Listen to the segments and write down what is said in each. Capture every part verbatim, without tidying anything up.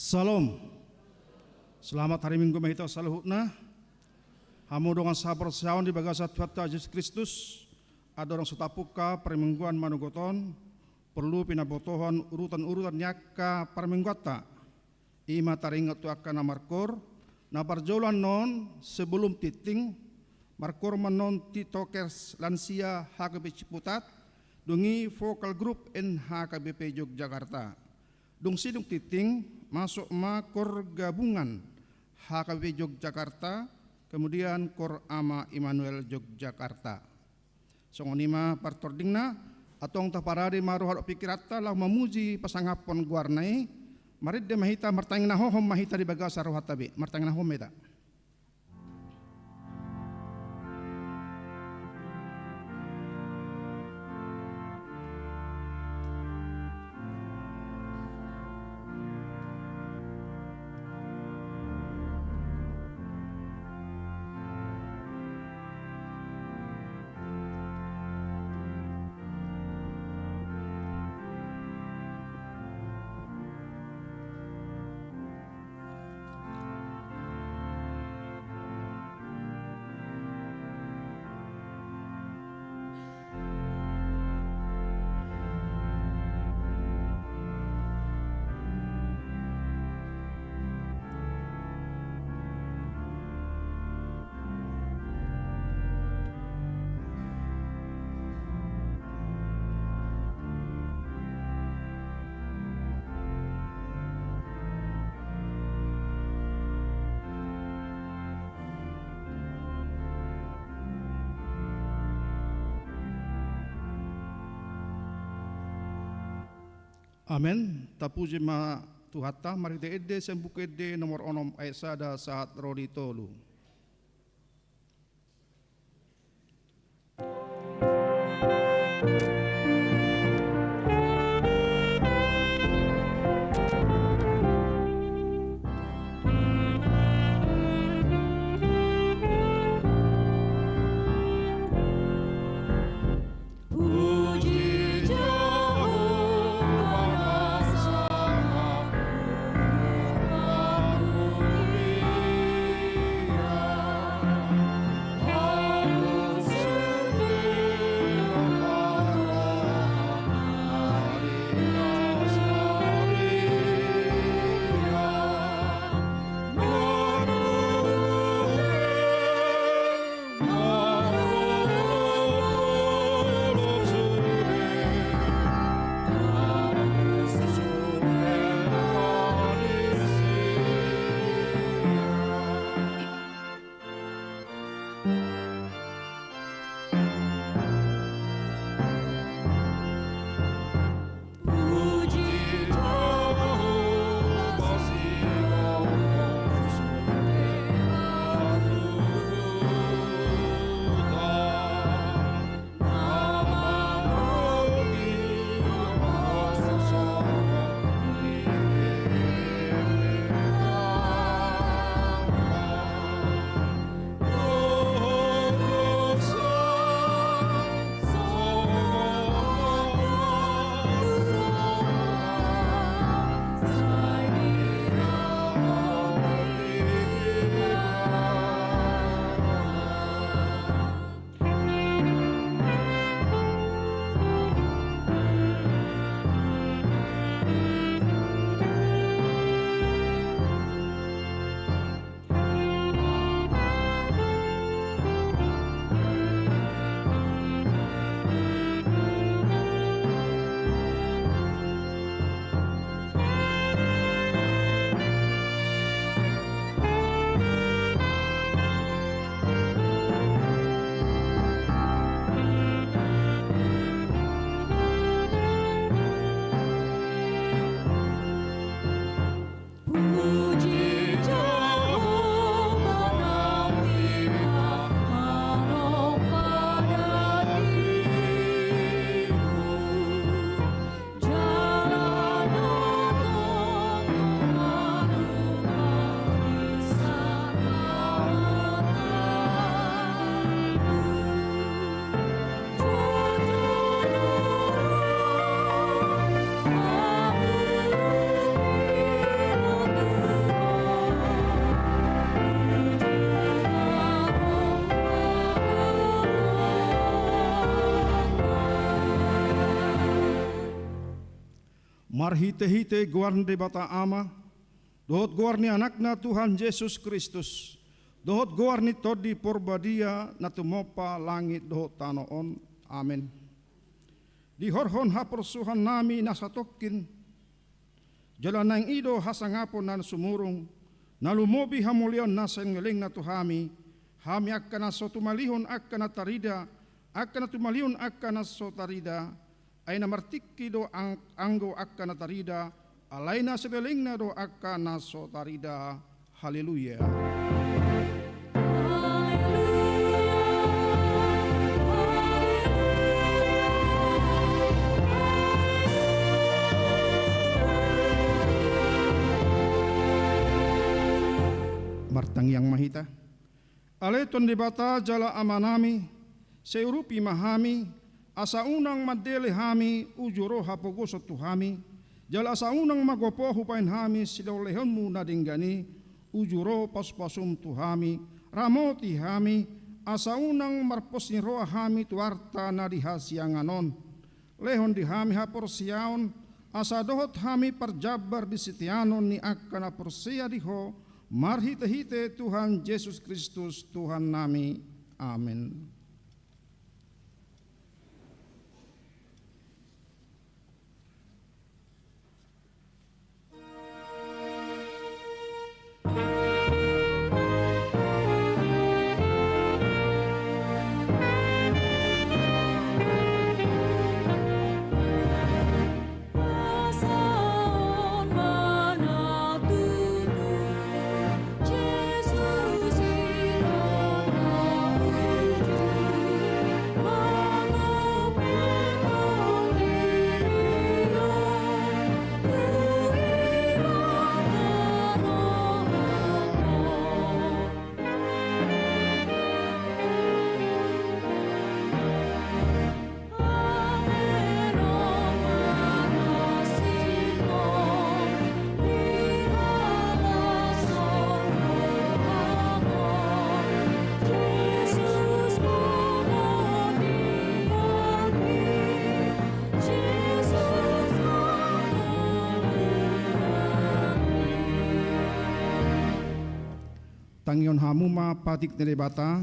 Syalom. Selamat hari Minggu ma hita saluhutna. Hamu dongan sahaporseaon di bagasan Tuhanta Jesus Kristus, andorang so tapungka parmingguan manogot on, porlu pinabotohon urutan-urutan ni angka parmingguanta. I ma taringot tu angka na markoor, na parjolo annon sebelum tingting, markoor ma annon TikTokers lansia H K B Ciputat, dung i Vocal Group N H K B P Yogyakarta. Dung sidung tingting, masuk ma koor gabungan H K B P Yogyakarta, kemudian koor Ama Immanuel Yogyakarta. Songon i ma partordingna, antong taparade ma roha dohot pingkiranta laho mamuji pasangaphon goarna i, marende ma hita, martangiang na hohom ma hita di bagasan rohanta be, martangiang na hohom ma hita. Amen. Tapuji ma Tuhanta, marhite ende sian Buku Ende nomor onom ayat sada sahat ro di tolu. Marhite-hite goar ni Debata Ama, dohot goar ni Anakna Tuhan Jesus Kristus, dohot goar ni Tondi Porbadia na tumompa langit dohot tano on. Amen. Dihorhon haporsuhonnami na satongkin, jala naeng i do hasangapon na sumurung, na lumobi hamuliaon na saleleng-lelengna tu hami, hami angka na so tumalihon angka na tarida, angka na tumalihon angka na so tarida, ai na martingki do ang-, anggo angka na tarida, alai na salelengna do angka na so tarida. Haleluya. Martangiang ma hita. Ale Tuhan Debata jala Amanami, sai urupi ma hami, asa unang mandele hami uju ro hapogoson tu hami, jala asa unang magopo hubahen hami silehonlehonmu na denggan i, uju ro pasupasum tu hami, ramoti hami, asa unang marpos ni roha hami tu arta na di hasiangan on. Lehon di hami haporseaon, asa dohot hami parjambar di siteanon ni angka na porsea di Ho, marhite-hite Tuhan Jesus Kristus Tuhannami. Amen. Tangihon hamu ma patik ni Debata,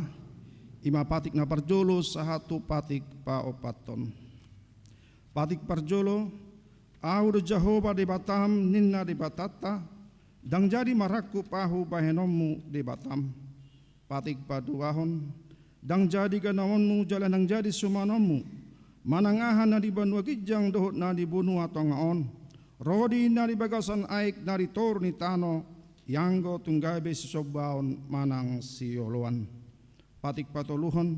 i ma patik na parjolo sahat tu patik paopathon. Patik parjolo, Ahu do Jahowa Debatam, ninna Debatanta, ndang jadi marangkup Ahu bahenonmu Debatam. Patik paduahon, ndang jadi ganaonmu jala ndang jadi sumanonmu, manang aha na di banua ginjang dohot na di banua tonga on, ro di na di bagasan aek na di toru ni tano, ianggo tung gabe sisombaon manang sioloan. Patik patoluhon,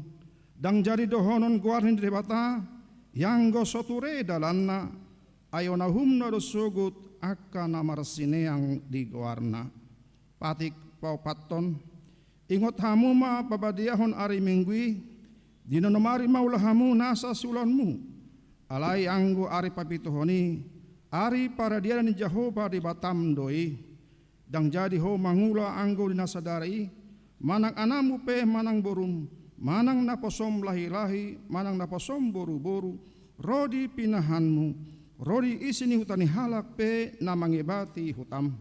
ndang jadi dohonon goar ni Debata, ianggo so ture dalanna, ai on uhumna do sogot angka na marsineang di goarna. Patik paopathon, ingot hamu ma pabadiahon ari Minggu i, di nanom ari ma ula hamu nasa siulaonmu. Alai anggo ari papituhon i, ari paradianan ni Jahowa Debatam do i. Ndang jadi ho mangula anggo di na sadari i, manang anakmu pe manang borum, manang naposom lahilahi, manang naposom boruboru, ro di pinahanmu, ro di isi ni huta ni halak pe na mangebati hutam.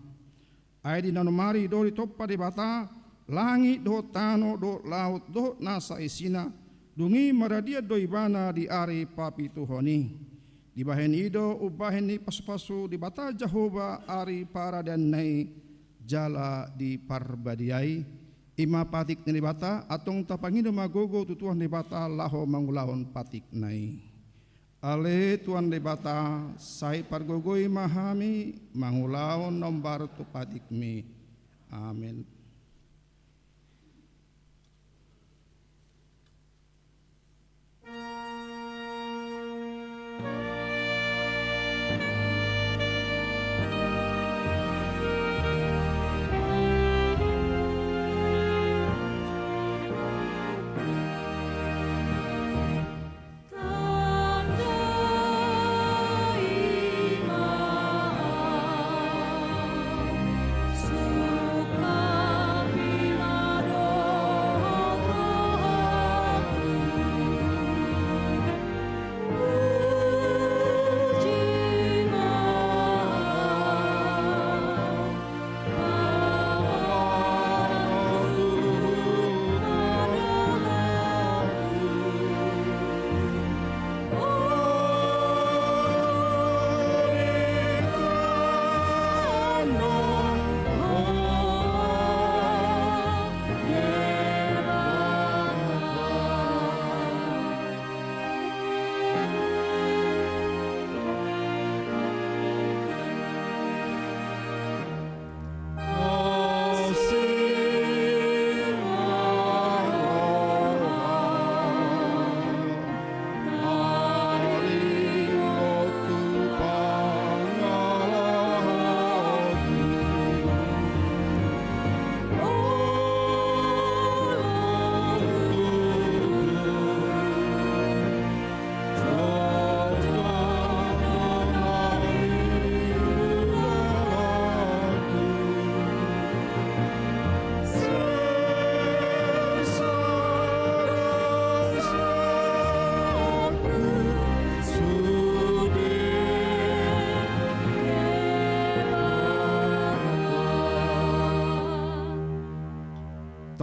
Ai di nanom ari do ditompa Debata langit dohot tano dohot laut dohot nasa isina, dung i maradian do ibana di ari papituhon i. Dibahen i do umbahen ni pasupasu Debata Jahowa ari paradianna i jala di parbadiai. I ma patik ni Debata, antong tapangido ma gogo tu Tuhan Debata laho mangulahon patikna i. Ale Tuhan Debata, sai pargogoi ma hami mangulahon na hombar tu patikmi. Amen.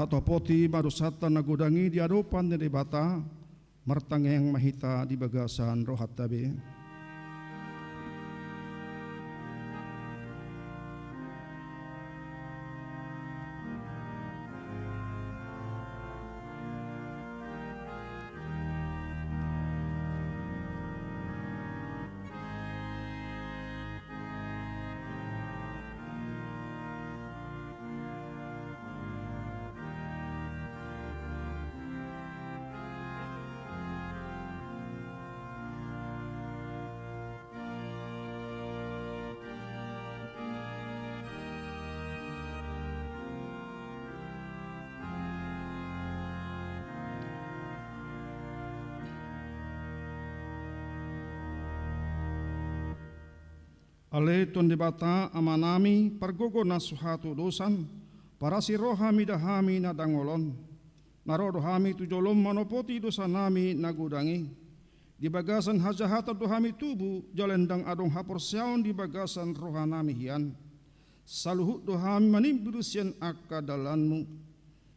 Totopoti ma dosanta na godang i di adopan ni Debata, martangiang ma hita di bagasan rohanta be. Ale Tuhan Debata Amanami, pargogo na so hatudosan, parasi roha mida hami na dangol on. Na ro do hami tu jolom manopoti dosanami na godang i. Di bagasan hajahatan do hami tubu, jala ndang adong haporseaon di bagasan rohanami hian. Saluhut do hami manimbulu sian angka dalanmu.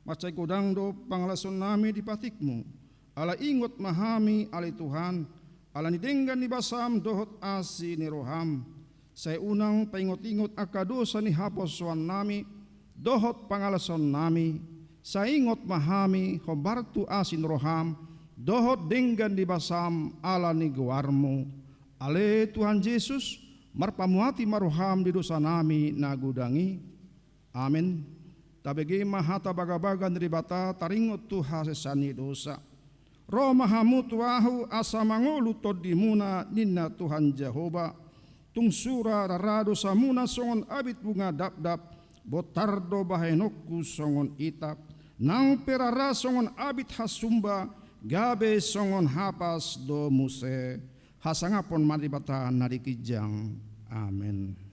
Mansai godang do pangalesonnami di patikmu. Alai ingot ma hami, ale Tuhan, ala ni denggan ni basam dohot asi ni roham. Sai unang paingot-ingot angka dosa ni haposoannami, dohot pangalesonnami, sai ingot ma hami hombar tu asi ni roham, dohot denggan ni basam ala ni goarmu. Ale Tuhan Jesus, marpamuati ma roham di dosanami na godang i. Amen. Tabege ma hata bagabaga ni Debata taringot tu hasesaan ni dosa. Ro ma hamu tu ahu asa mangolu tondimuna ninna Tuhan Jahowa. Tung sura rara dosamuna songon abit bunga dapdap, bontar do bahenonku songon itap. Nang pe rara songon abit hasumba, gabe songon hapas do muse. Hasangapon ma Debata na di ginjang. Amen.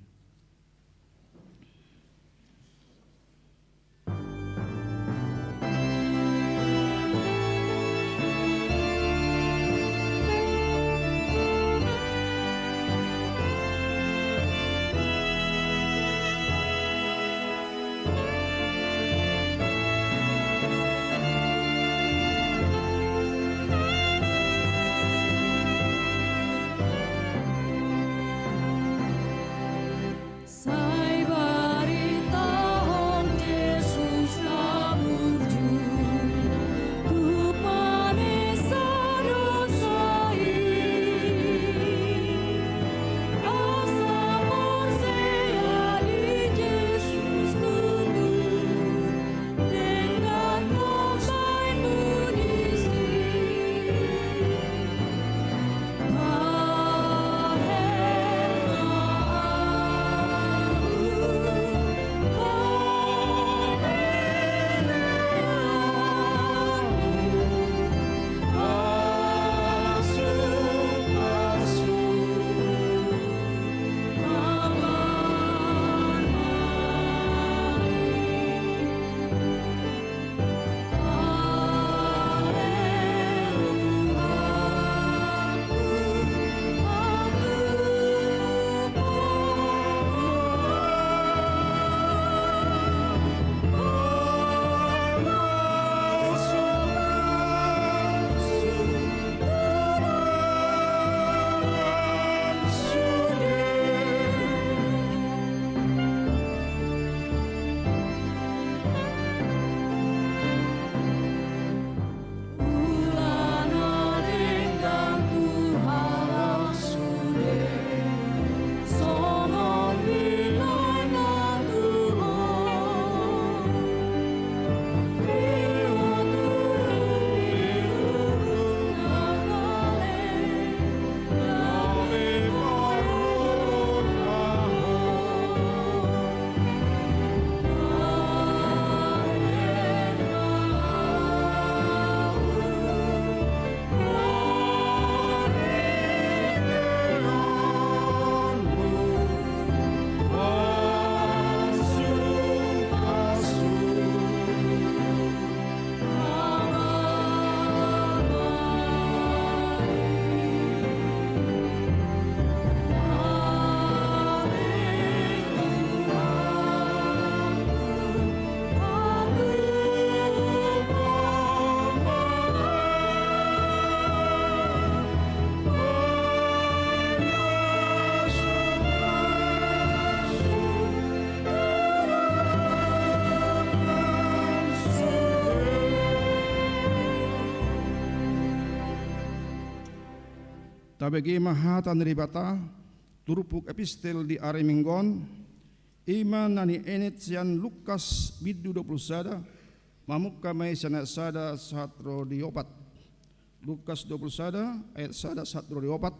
Tabege ma hata ni Debata, turpuk epistel di ari Minggu on, i ma na nienet sian Lukas bindu dua pulu sada, mamungka ma i sian ayat sada sahat ro di opat. Lukas dua pulu sada, ayat sada sahat ro di opat,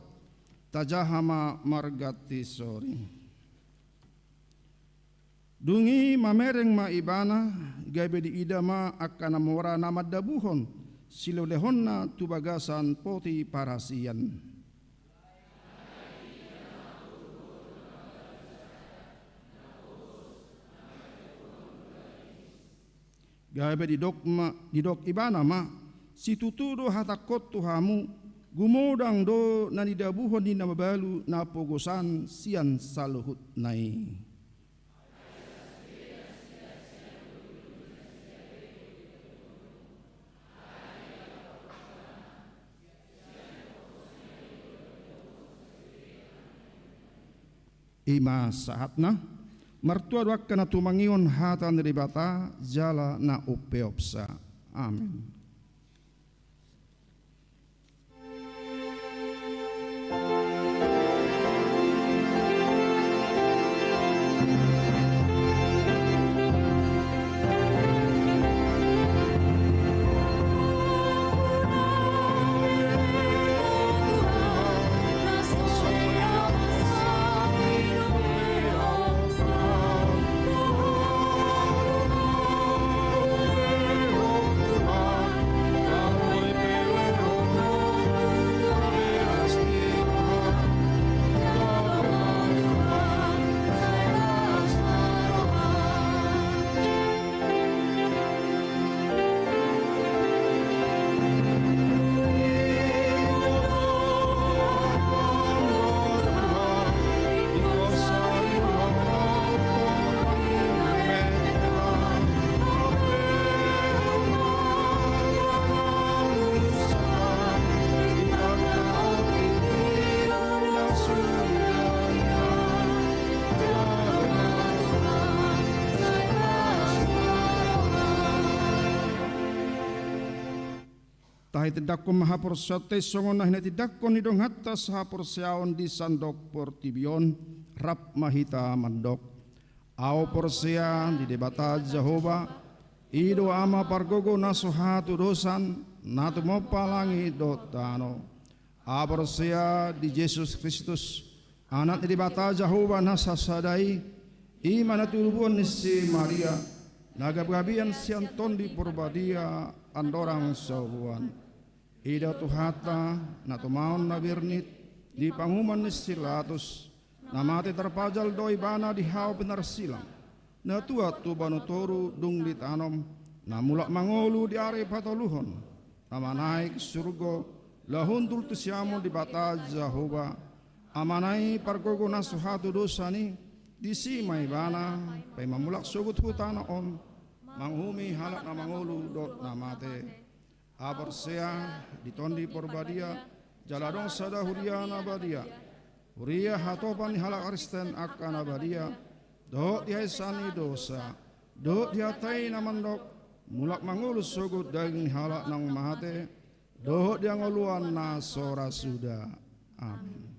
tajaha ma marganti sori. Dung i mamereng ma ibana, gabe diida ma angka na mora na mandabuhon silehonlehonna tu bagasan poti parasian. Gabe didok ma, didok ibana ma, situtu do hatangkon tu hamu, gumodang do na nidabuhon ni na mabalu na pogosan sian saluhutna i. I ma sahatna. Martua do angka na tumangihon hata ni Debata jala na umpeopsa. Amen. Tahatindangkon ma haporseaonta i songon na hinatindangkon ni dongan sahaporseaon di sandok portibi on. Rap ma hita mandok. Ahu porsea di Debata Jahowa, i do Ama pargogo na so hatudosan, na tumompa langit dohot tano. Ahu porsea di Jesus Kristus, Anak ni Debata Jahowa na sasada i, i ma na tinodohon ni si Maria, na gabegabean sian Tondi Porbadia andorang so buan. I do Tuhanta, na tumaon na birnit, di panguhuman ni si Pilatus, na mate tarpajal do ibana di hau pinarsilang, na tuat tu banua toru dung ditanom, na mulak mangolu di ari patoluhon, na manaek surgo, laho hundul tu siamun Debata Jahowa, Amana i pargogo na so hatudosan i, disi ma ibana, paima mulak sogot tu tano on, manguhumi halak na mangolu dohot na mate. Ahu porsea di Tondi Porbadia, jala adong sada huria na badia, huria hatopan ni halak Kristen angka na badia, dohot di hahisaan ni dosa, dohot di hata i na mandok, mulak mangolu sogot daging ni halak naung mate, dohot di hangoluan na so ra suda. Amen.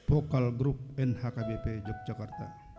Vocal Group N H K B P Yogyakarta.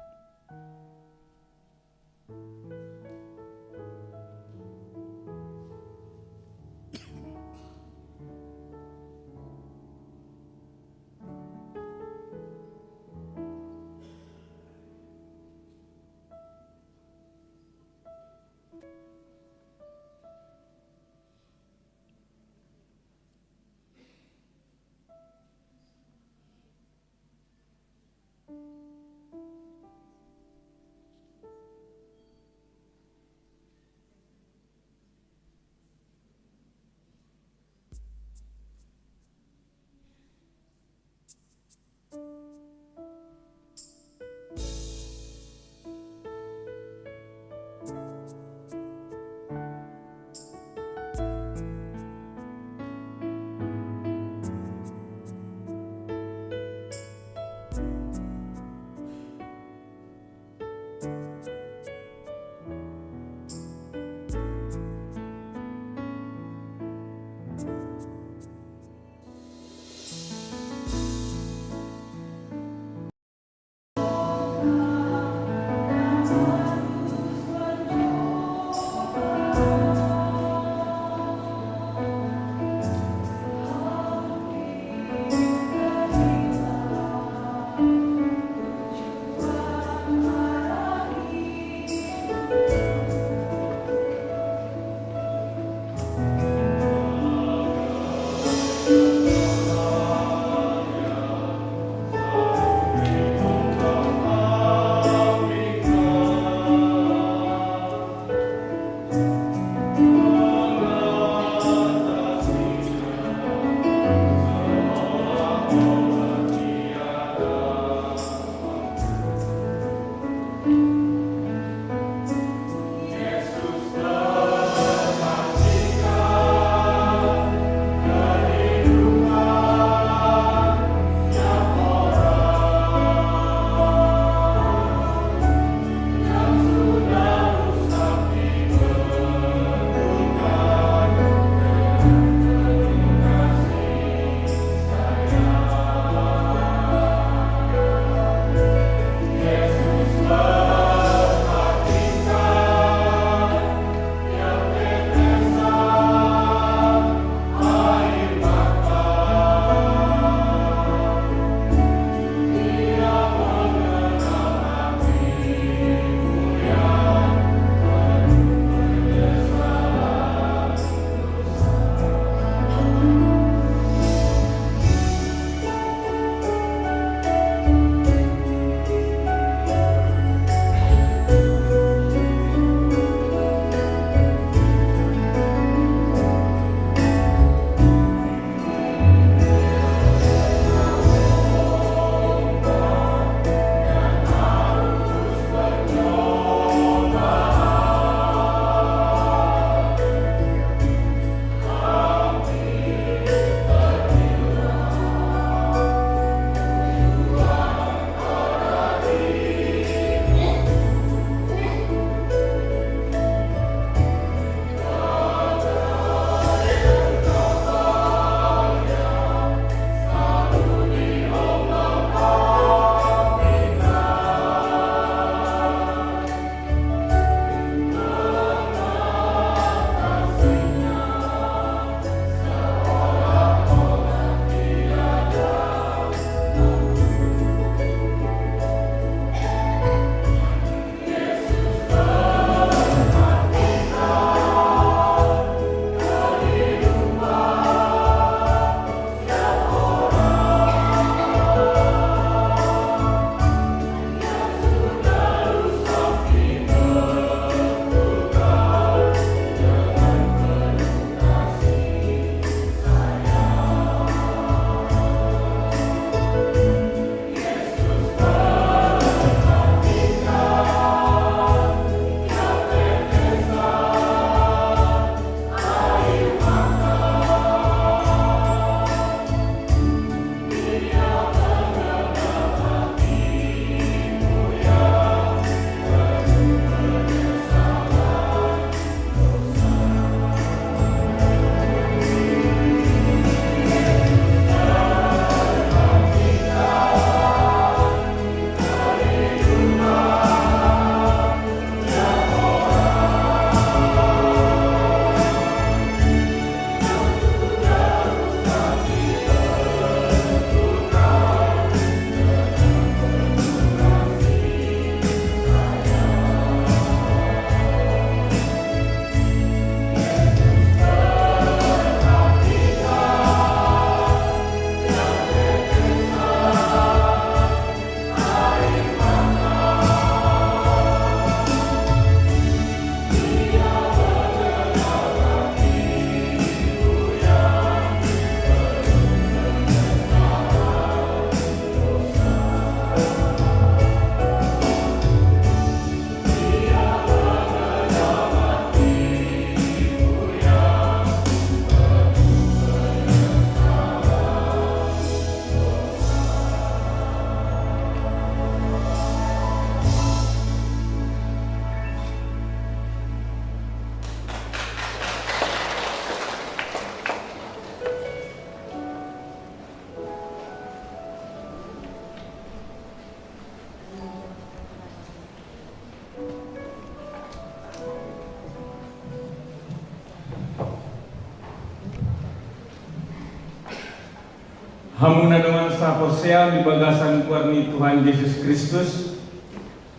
Hamu na dongan sahaporseaon di bagasan goar ni Tuhan Jesus Kristus,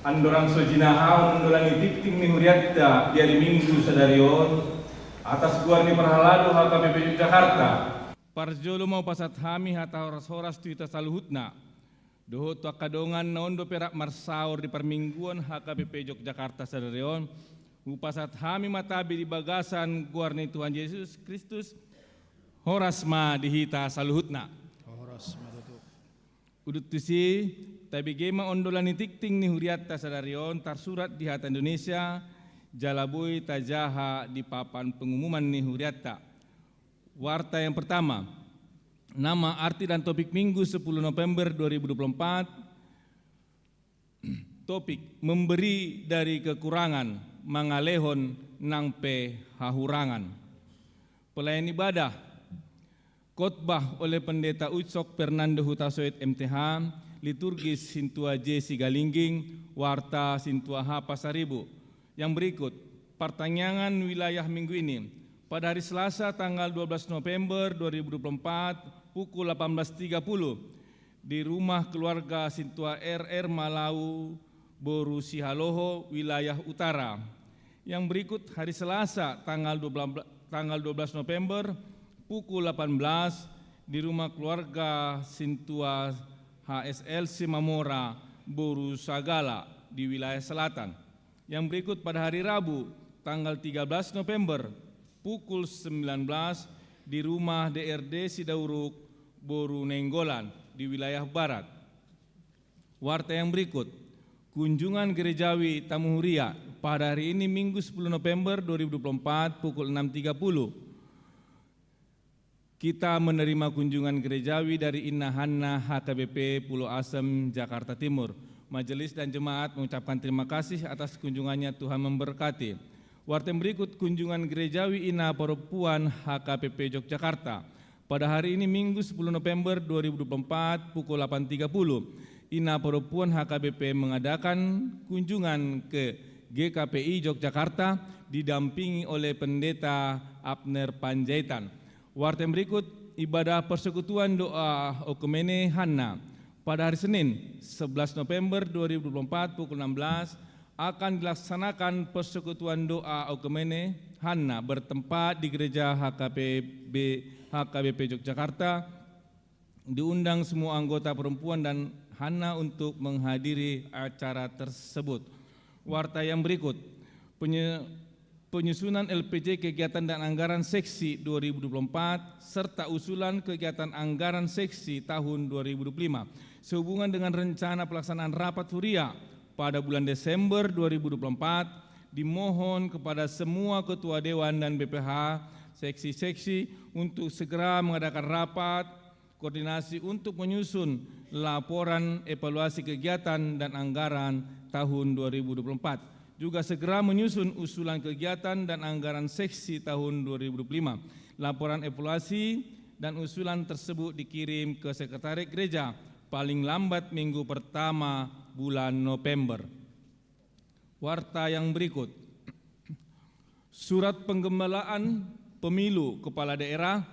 andorang so jinahahon ondolan ni tingting ni hurianta di ari Minggu sadari on, atas goar ni parhalado H K B P Yogyakarta. Parjolo ma hupasahat hami hata horas-horas tu hita saluhutna. Dohot tu angka dongan na on dope rap marsaor di parmingguon H K B P Yogyakarta sadari on, hupasahat hami ma tabi di bagasan goar ni Tuhan Jesus Kristus, horas ma di hita saluhutna. Horas ma tutu. Udut tusi, tabege ma ondolan ni tingting ni hurianta sadari on tarsurat di hata Indonesia, jala boi tajaha di papan pengumuman ni hurianta. Warta yang pertama, nama, arti dan topik Minggu sepuluh November dua ribu dua puluh empat. Topik, memberi dari kekurangan, mangalehon nang pe hahurangan. Pelayan ibadah, khotbah oleh Pendeta Ucok Fernando Hutasoit M T H, liturgis Sintua J Sigalingging, warta Sintua H Pasaribu. Yang berikut, pertanyaan wilayah minggu ini. Pada hari Selasa tanggal dua belas November dua ribu dua puluh empat pukul delapan belas tiga puluh di rumah keluarga Sintua R R Malau, Boru Sihaloho, wilayah Utara. Yang berikut, hari Selasa tanggal dua belas, tanggal dua belas November pukul delapan belas di rumah keluarga Sintua H S L Simamora, Boru Sagala, di wilayah selatan. Yang berikut, pada hari Rabu tanggal tiga belas November pukul sembilan belas di rumah D R D Sidauruk, Boru Nainggolan, di wilayah barat. Warta yang berikut, kunjungan gerejawi tamu huria pada hari ini Minggu sepuluh November dua ribu dua puluh empat pukul enam tiga puluh. Kita menerima kunjungan gerejawi dari Inna Hanna H K B P Pulau Asem, Jakarta Timur. Majelis dan jemaat mengucapkan terima kasih atas kunjungannya, Tuhan memberkati. Warta yang berikut, kunjungan gerejawi Inna Perempuan H K B P Yogyakarta. Pada hari ini Minggu sepuluh November dua ribu dua puluh empat pukul delapan tiga puluh, Inna Perempuan H K B P mengadakan kunjungan ke G K P I Yogyakarta didampingi oleh Pendeta Abner Panjaitan. Warta yang berikut, ibadah persekutuan doa Oekumene Hanna pada hari Senin, sebelas November dua ribu dua puluh empat pukul enam belas akan dilaksanakan persekutuan doa Oekumene Hanna bertempat di Gereja H K P B, H K B P Yogyakarta. Diundang semua anggota perempuan dan Hanna untuk menghadiri acara tersebut. Warta yang berikut, penye-, penyusunan L P J kegiatan dan anggaran seksi dua ribu dua puluh empat serta usulan kegiatan anggaran seksi tahun dua ribu dua puluh lima sehubungan dengan rencana pelaksanaan rapat huria pada bulan Desember dua ribu dua puluh empat, dimohon kepada semua ketua dewan dan B P H seksi-seksi untuk segera mengadakan rapat koordinasi untuk menyusun laporan evaluasi kegiatan dan anggaran tahun dua ribu dua puluh empat. Juga segera menyusun usulan kegiatan dan anggaran seksi tahun dua ribu dua puluh lima. Laporan evaluasi dan usulan tersebut dikirim ke Sekretariat Gereja paling lambat minggu pertama bulan November. Warta yang berikut. Surat penggembalaan pemilu kepala daerah,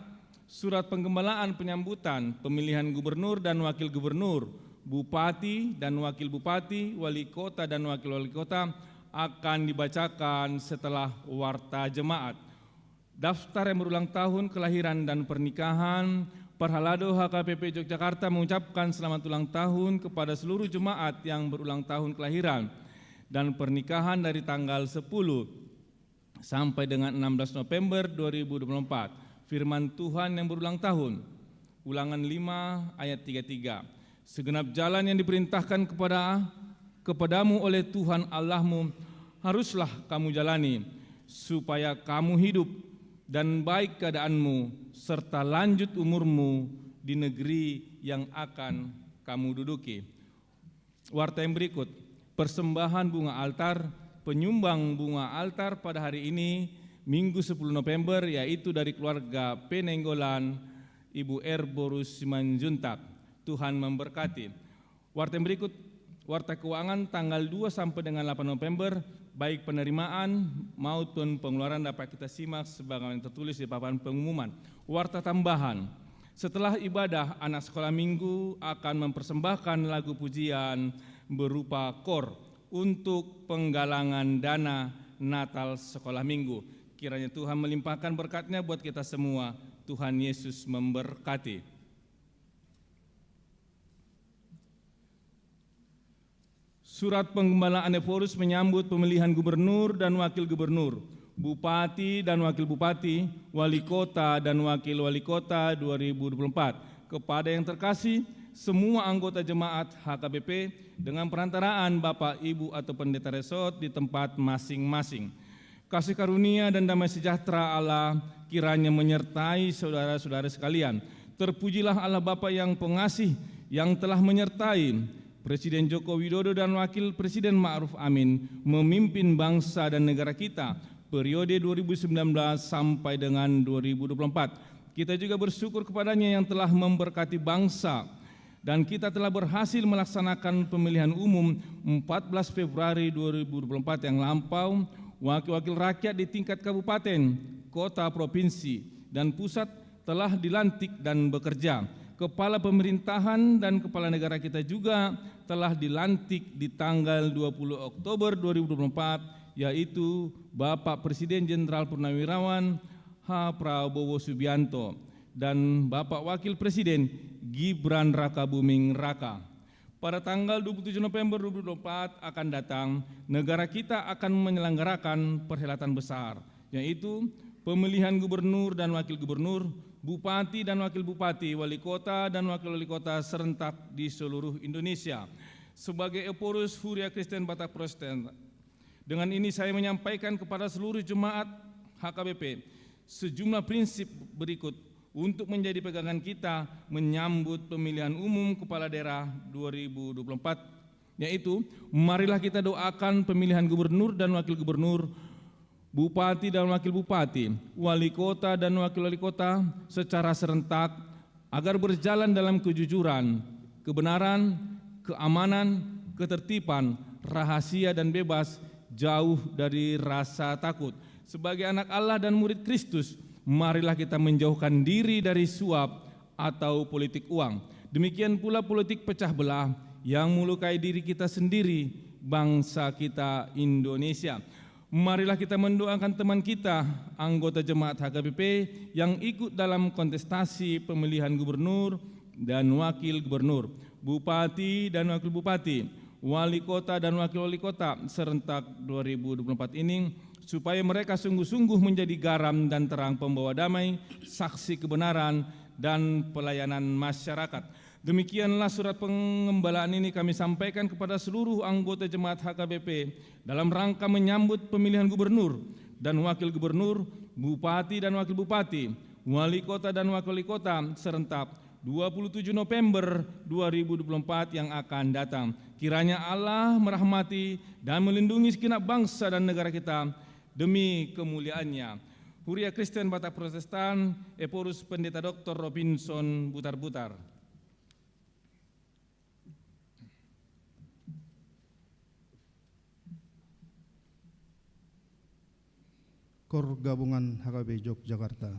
surat penggembalaan penyambutan pemilihan gubernur dan wakil gubernur, bupati dan wakil bupati, wali kota dan wakil wali kota akan dibacakan setelah warta jemaat. Daftar yang berulang tahun kelahiran dan pernikahan. Parhalado H K B P Yogyakarta mengucapkan selamat ulang tahun kepada seluruh jemaat yang berulang tahun kelahiran dan pernikahan dari tanggal sepuluh sampai dengan enam belas November dua ribu dua puluh empat. Firman Tuhan yang berulang tahun. Ulangan lima ayat tiga tiga. Segenap jalan yang diperintahkan kepada, kepadamu oleh Tuhan Allahmu haruslah kamu jalani, supaya kamu hidup dan baik keadaanmu, serta lanjut umurmu di negeri yang akan kamu duduki. Warta yang berikut, persembahan bunga altar, penyumbang bunga altar pada hari ini, Minggu sepuluh November, yaitu dari keluarga P Nainggolan, Ibu R Boru Simanjuntak. Tuhan memberkati. Warta yang berikut, warta keuangan tanggal dua sampai dengan delapan November, baik penerimaan maupun pengeluaran dapat kita simak sebagaimana tertulis di papan pengumuman. Warta tambahan, Setelah ibadah, anak sekolah minggu akan mempersembahkan lagu pujian berupa kor untuk penggalangan dana Natal sekolah minggu. Kiranya Tuhan melimpahkan berkat-Nya buat kita semua. Tuhan Yesus memberkati. Surat penggembalaan Ephorus menyambut pemilihan gubernur dan wakil gubernur, bupati dan wakil bupati, wali kota dan wakil wali kota dua ribu dua puluh empat. Kepada yang terkasih, semua anggota jemaat H K B P dengan perantaraan Bapak, Ibu, atau pendeta resort di tempat masing-masing. Kasih karunia dan damai sejahtera Allah kiranya menyertai saudara-saudara sekalian. Terpujilah Allah Bapa yang pengasih, yang telah menyertai Presiden Joko Widodo dan Wakil Presiden Ma'ruf Amin memimpin bangsa dan negara kita periode dua ribu sembilan belas sampai dengan dua ribu dua puluh empat. Kita juga bersyukur kepada-Nya yang telah memberkati bangsa dan kita telah berhasil melaksanakan pemilihan umum empat belas Februari dua ribu dua puluh empat yang lampau, wakil-wakil rakyat di tingkat kabupaten, kota, provinsi, dan pusat telah dilantik dan bekerja. Kepala pemerintahan dan kepala negara kita juga telah dilantik di tanggal dua puluh Oktober dua ribu dua puluh empat, yaitu Bapak Presiden Jenderal Purnawirawan H Prabowo Subianto dan Bapak Wakil Presiden Gibran Rakabuming Raka. Pada tanggal dua puluh tujuh November dua ribu dua puluh empat akan datang, negara kita akan menyelenggarakan perhelatan besar, yaitu pemilihan gubernur dan wakil gubernur, bupati dan wakil bupati, wali kota dan wakil wali kota serentak di seluruh Indonesia. Sebagai Ephorus Huria Kristen Batak Protestan, dengan ini saya menyampaikan kepada seluruh jemaat H K B P sejumlah prinsip berikut untuk menjadi pegangan kita menyambut pemilihan umum kepala daerah dua ribu dua puluh empat, yaitu, marilah kita doakan pemilihan gubernur dan wakil gubernur, bupati dan wakil bupati, wali kota dan wakil wali kota secara serentak, agar berjalan dalam kejujuran, kebenaran, keamanan, ketertiban, rahasia, dan bebas, jauh dari rasa takut. Sebagai anak Allah dan murid Kristus, marilah kita menjauhkan diri dari suap atau politik uang. Demikian pula politik pecah belah yang melukai diri kita sendiri, bangsa kita Indonesia. Marilah kita mendoakan teman kita, anggota jemaat H K B P, yang ikut dalam kontestasi pemilihan gubernur dan wakil gubernur, bupati dan wakil bupati, wali kota dan wakil wali kota serentak dua ribu dua puluh empat ini, supaya mereka sungguh-sungguh menjadi garam dan terang pembawa damai, saksi kebenaran, dan pelayanan masyarakat. Demikianlah surat penggembalaan ini kami sampaikan kepada seluruh anggota jemaat H K B P dalam rangka menyambut pemilihan gubernur dan wakil gubernur, bupati dan wakil bupati, wali kota dan wakil wali kota serentak dua puluh tujuh November dua ribu dua puluh empat yang akan datang. Kiranya Allah merahmati dan melindungi segenap bangsa dan negara kita demi kemuliaan-Nya. Huria Kristen Batak Protestan, Ephorus Pendeta Doktor Robinson Butarbutar. Kor Gabungan H K B P Jogjakarta.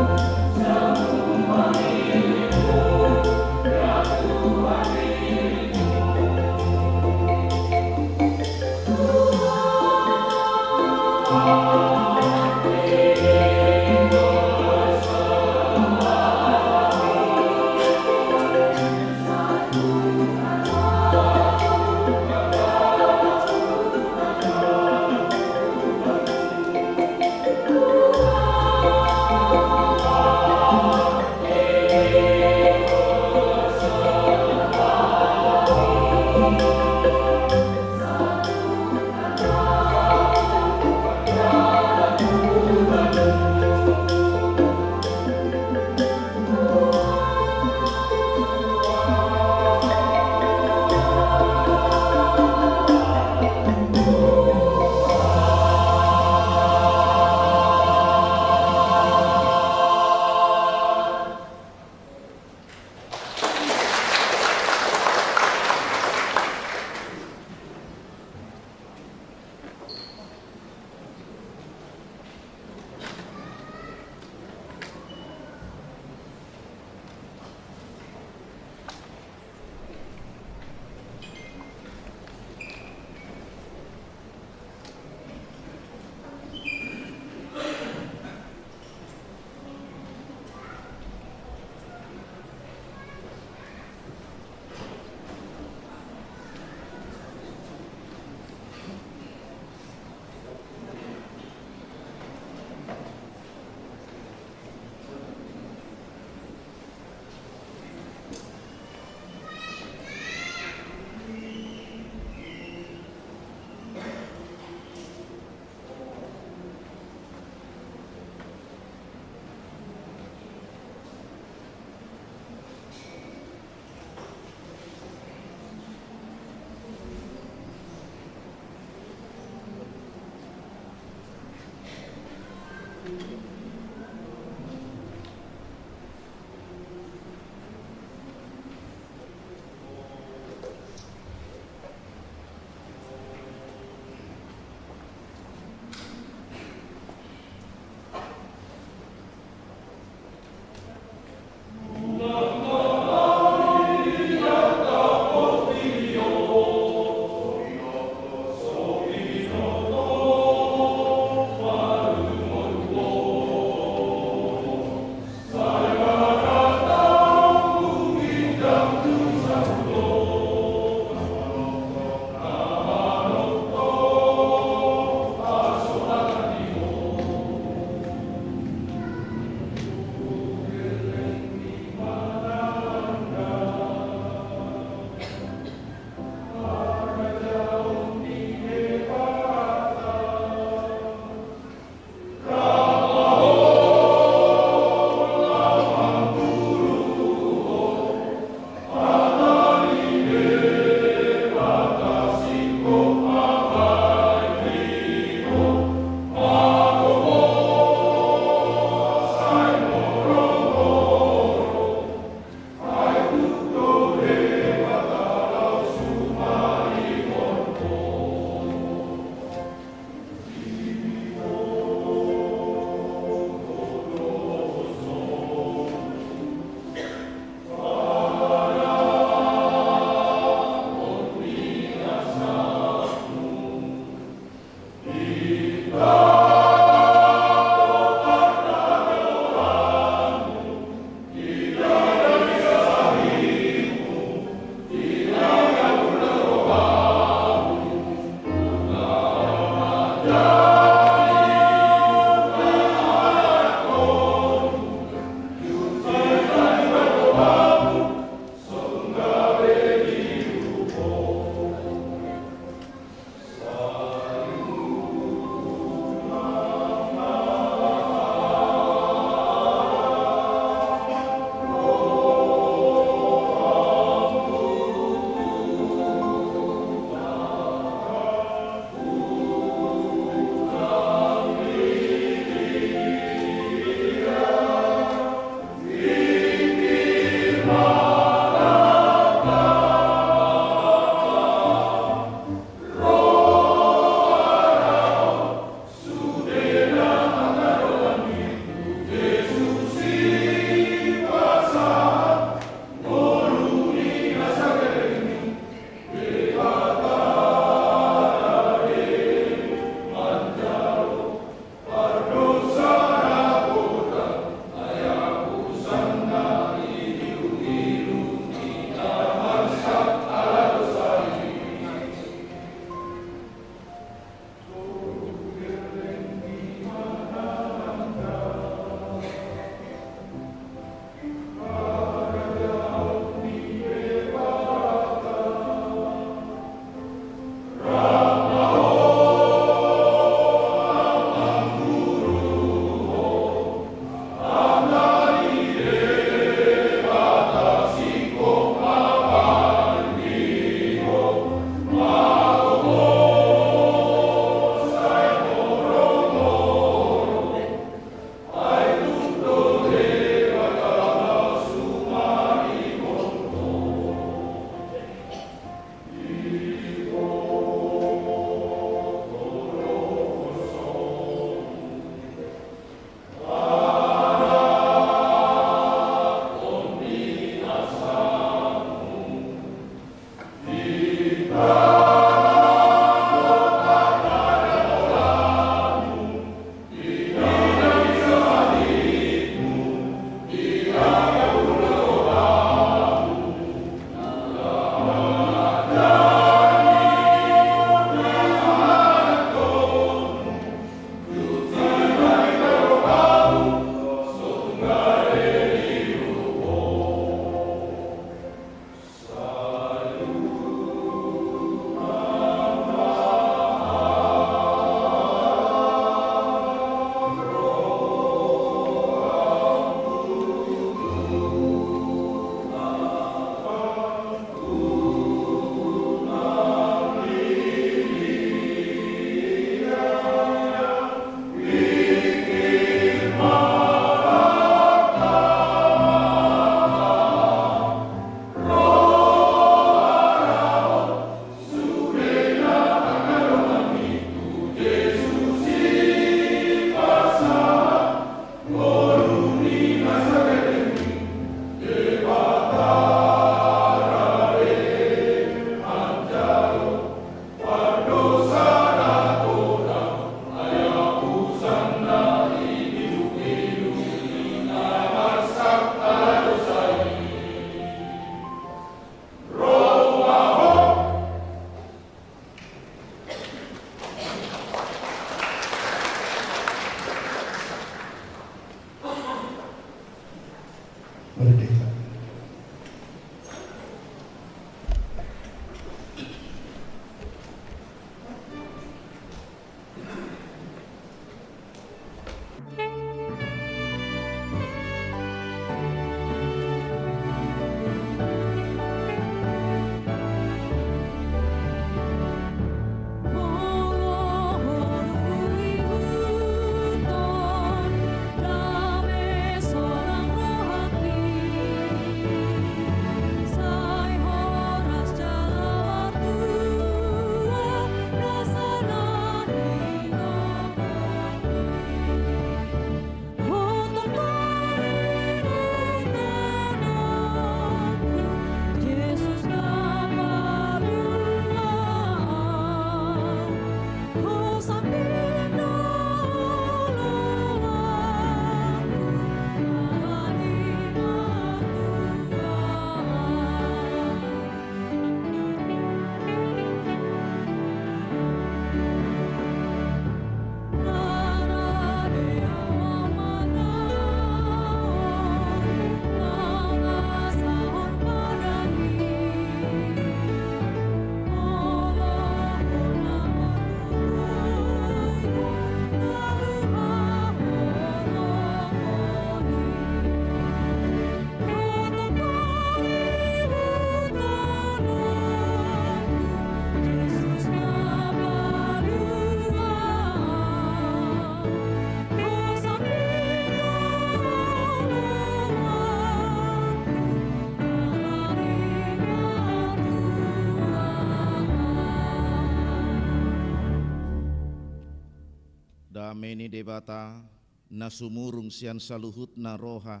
Ni Debata na sumurung sian saluhutna roha,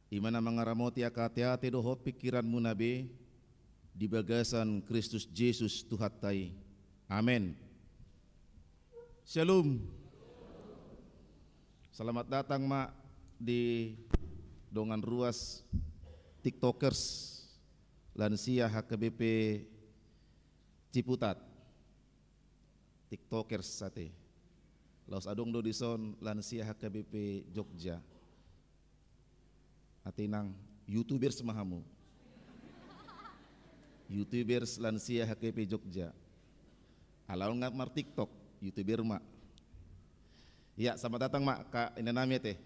i ma na mangaramoti angka ateate dohot pingkiranmuna be di bagasan Kristus Jesus Tuhanta i. Amen. Shalom. Selamat datang ma di dongan ruas TikTokers lansia H K B P Ciputat. TikTokers ate. Laos adong do dison lansia H K B P Jogja. Ate nang YouTubers ma hamu. YouTubers lansia H K B P Jogja. Alai on nga mar-TikTok, YouTuber ma. Ya, selamat datang ma, Kak, inanami ate.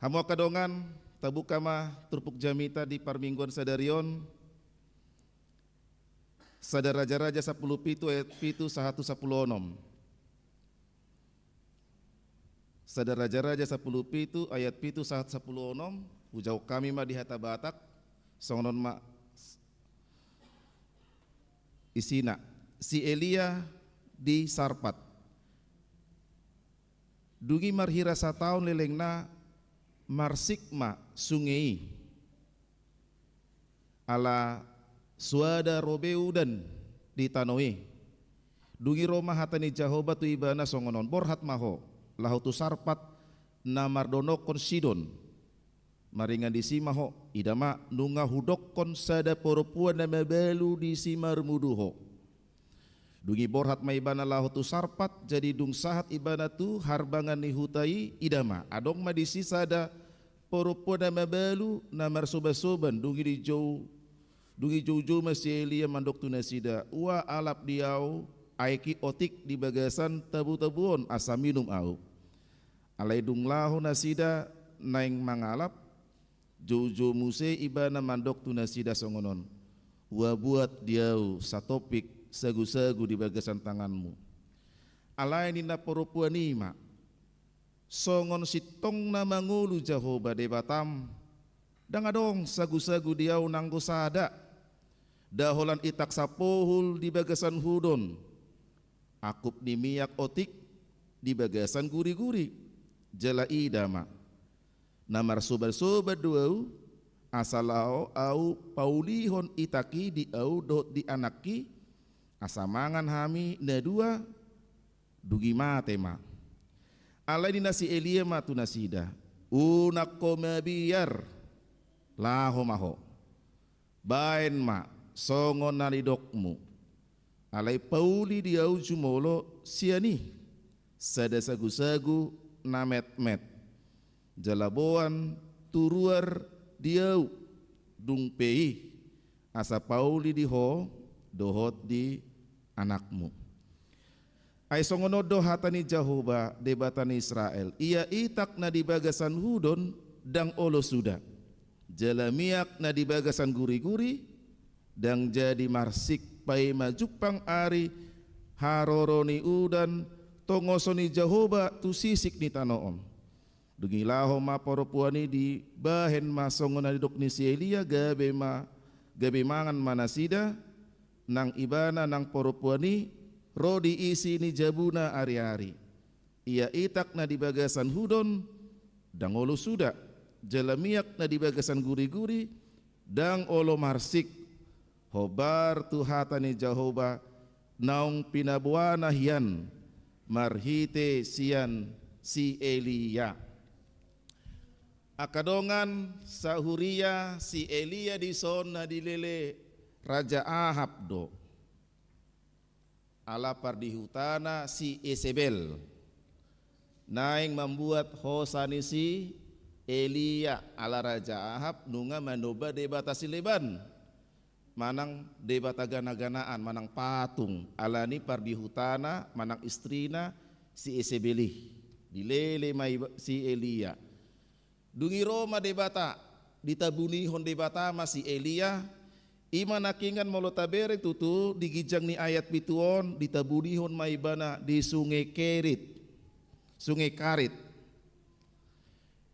Hamu angka dongan, tabuka ma turpuk jamita di parmingguan sadari on. Sada Raja-raja sampulu pitu ayat pitu sahat tu sampulu onom. Sada Raja-raja sampulu pitu ayat pitu sahat sampulu onom, hujahahon hami ma di hata Batak, songon on ma s-, isina, si Elia di Sarpat. Dung i marhira sataon lelengna, marsik ma sunge i. Ala soada ro be udan di tano i. Dung i ro ma hata ni Jahowa tu ibana songon on: Borhat ma ho, laho tu Sarpat na mardonokkon Sidon. Maringan disi ma ho, ida ma, nunga hudokkon sada parompuan na mabalu di simarmudu ho. Dung i borhat ma ibana laho tu Sarpat, jadi dung sahat ibana tu harbangan ni huta i, ida ma, adong ma disi sada parompuan na mabalu, na marsobansoban. Dung i dijou, dung i joujou ma si Elia mandok tu nasida: Ua alap di ahu aek i otik di bagasan tabutabu on asa minum ahu. Alai dung laho nasida naeng mangalap, joujou muse ibana mandok tu nasida songon on: Ua buat di ahu satompik sagusagu di bagasan tanganmu. Alai ninna parompuan i ma: Songon sintong na mangolu Jahowa Debatam, ndang adong sagusagu di ahu nanggo sada, da holan itak sapohul di bagasan hudon, angkup ni miak otik di bagasan guriguri. Jala ida ma, na marsobansoban do ahu, asa laho ahu paulihon itak i di ahu dohot di anakki, asa mangan hami na dua. Dung i mate ma. Alai ninna si Elia ma tu nasida: Unang ho mabiar, laho ma ho. Baen ma songon na nidokmu. Alai pauli di ahu jumolo sian i sada sagusagu na metmet, jala boan tu ruar di ahu dung pe i, asa pauli di ho dohot di anakmu. Ai songon on do hata ni Jahowa, Debata ni Israel: Ia itak na di bagasan hudon ndang olo suda, jala miak na di bagasan guriguri ndang jadi marsik, paima jumpang ari haroro ni udan tongoson ni Jahowa tu sisik ni tano on. Dung i laho ma parompuan i, dibahen ma songon na nidok ni si Elia, gabe ma, gabe mangan ma nasida, nang ibana nang parompuan i, ro di isi ni jabuna ariari. Ia itak na di bagasan hudon ndang olo suda, jala miak na di bagasan guriguri ndang olo marsik, hombar tu hata ni Jahowa naung pinaboana hian marhite sian si Elia. Angka dongan sahuria, si Elia dison na dilele Raja Ahab do. Ala pardihutana si Isebel naeng mambuat hosa ni si Elia, ala Raja Ahab nunga manomba debata sileban, manang debata ganaganaan, manang patung, ala ni pardihutana manang istrina si Isebel i. Dilele ma iba-, si Elia. Dung i ro ma Debata, ditabunihon Debata ma si Elia. I ma nangkiningan molo tabereng tutu di ginjang ni ayat pitu on, ditabunihon ma ibana di sunge Kerit. Sunge Karit.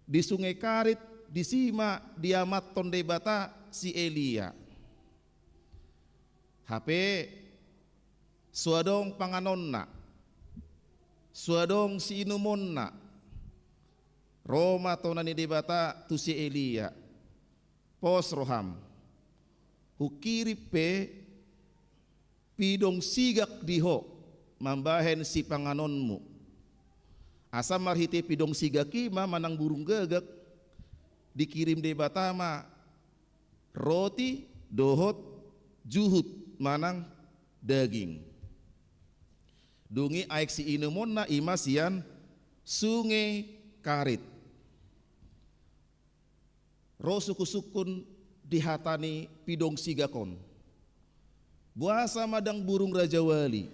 Di sunge Karit, disi ma diamathon Debata si Elia. Hape so adong panganonna. So adong siinumonna, ro ma tona ni Debata tu si Elia, pos roham, hukirim pe pidong sigak di ho mambahen sipanganonmu. Asa marhite pidong sigak i ma manang burung gagak dikirim Debata ma roti dohot juhut manang daging. Dung i aek siinumonna i ma sian sunge Karit. Ro sungkunsungkun di hata ni pidong sigak on. Boasa ma ndang burung rajawali?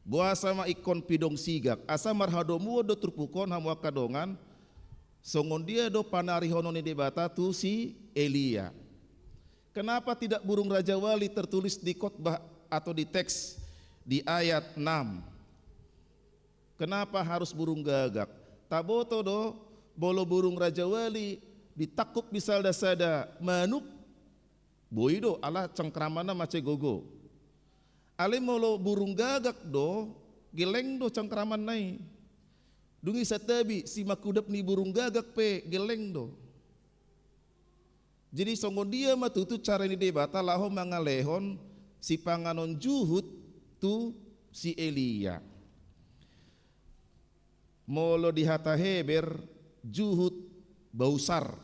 Boasa ma ingkon pidong sigak? Asa marhadomuan do turpuk on, hamu angka dongan, songon dia do panarihonon ni Debata tu si Elia. Kenapa tidak burung rajawali tertulis di khotbah atau di teks di ayat enam? Kenapa harus burung gagak? Taboto do, molo burung rajawali ditangkup misalna sada manuk, boi do, ala cengkramanna mansai gogo. Alai molo burung gagak do, gelleng do cengkramanna i. Dung i santabi, simangkudap ni burung gagak pe gelleng do. Jadi songon dia ma tutu cara ni Debata laho mangalehon sipanganon juhut tu si Elia? Molo di hata Heber, juhut, bausar.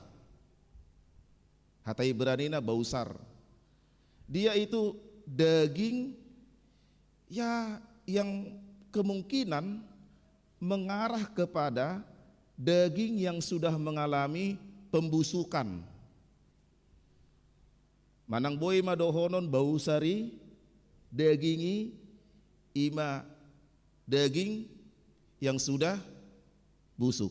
Hata Ibranina bausar. Dia itu daging, ya, yang kemungkinan mengarah kepada daging yang sudah mengalami pembusukan. Manang boi ma dohonon bausar i, daging i, i ma daging yang sudah busuk.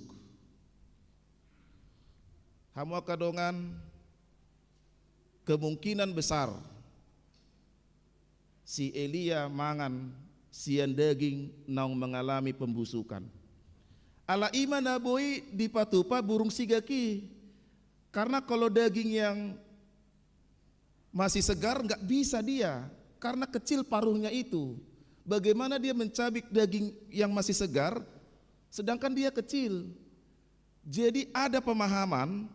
Hamu angka dongan, kemungkinan besar si Elia mangan sian daging naung mengalami pembusukan. Ala i ma na boi dipatupa burung sigak i. Karena kalau daging yang masih segar, nggak bisa dia, karena kecil paruhnya itu. Bagaimana dia mencabik daging yang masih segar, sedangkan dia kecil? Jadi ada pemahaman,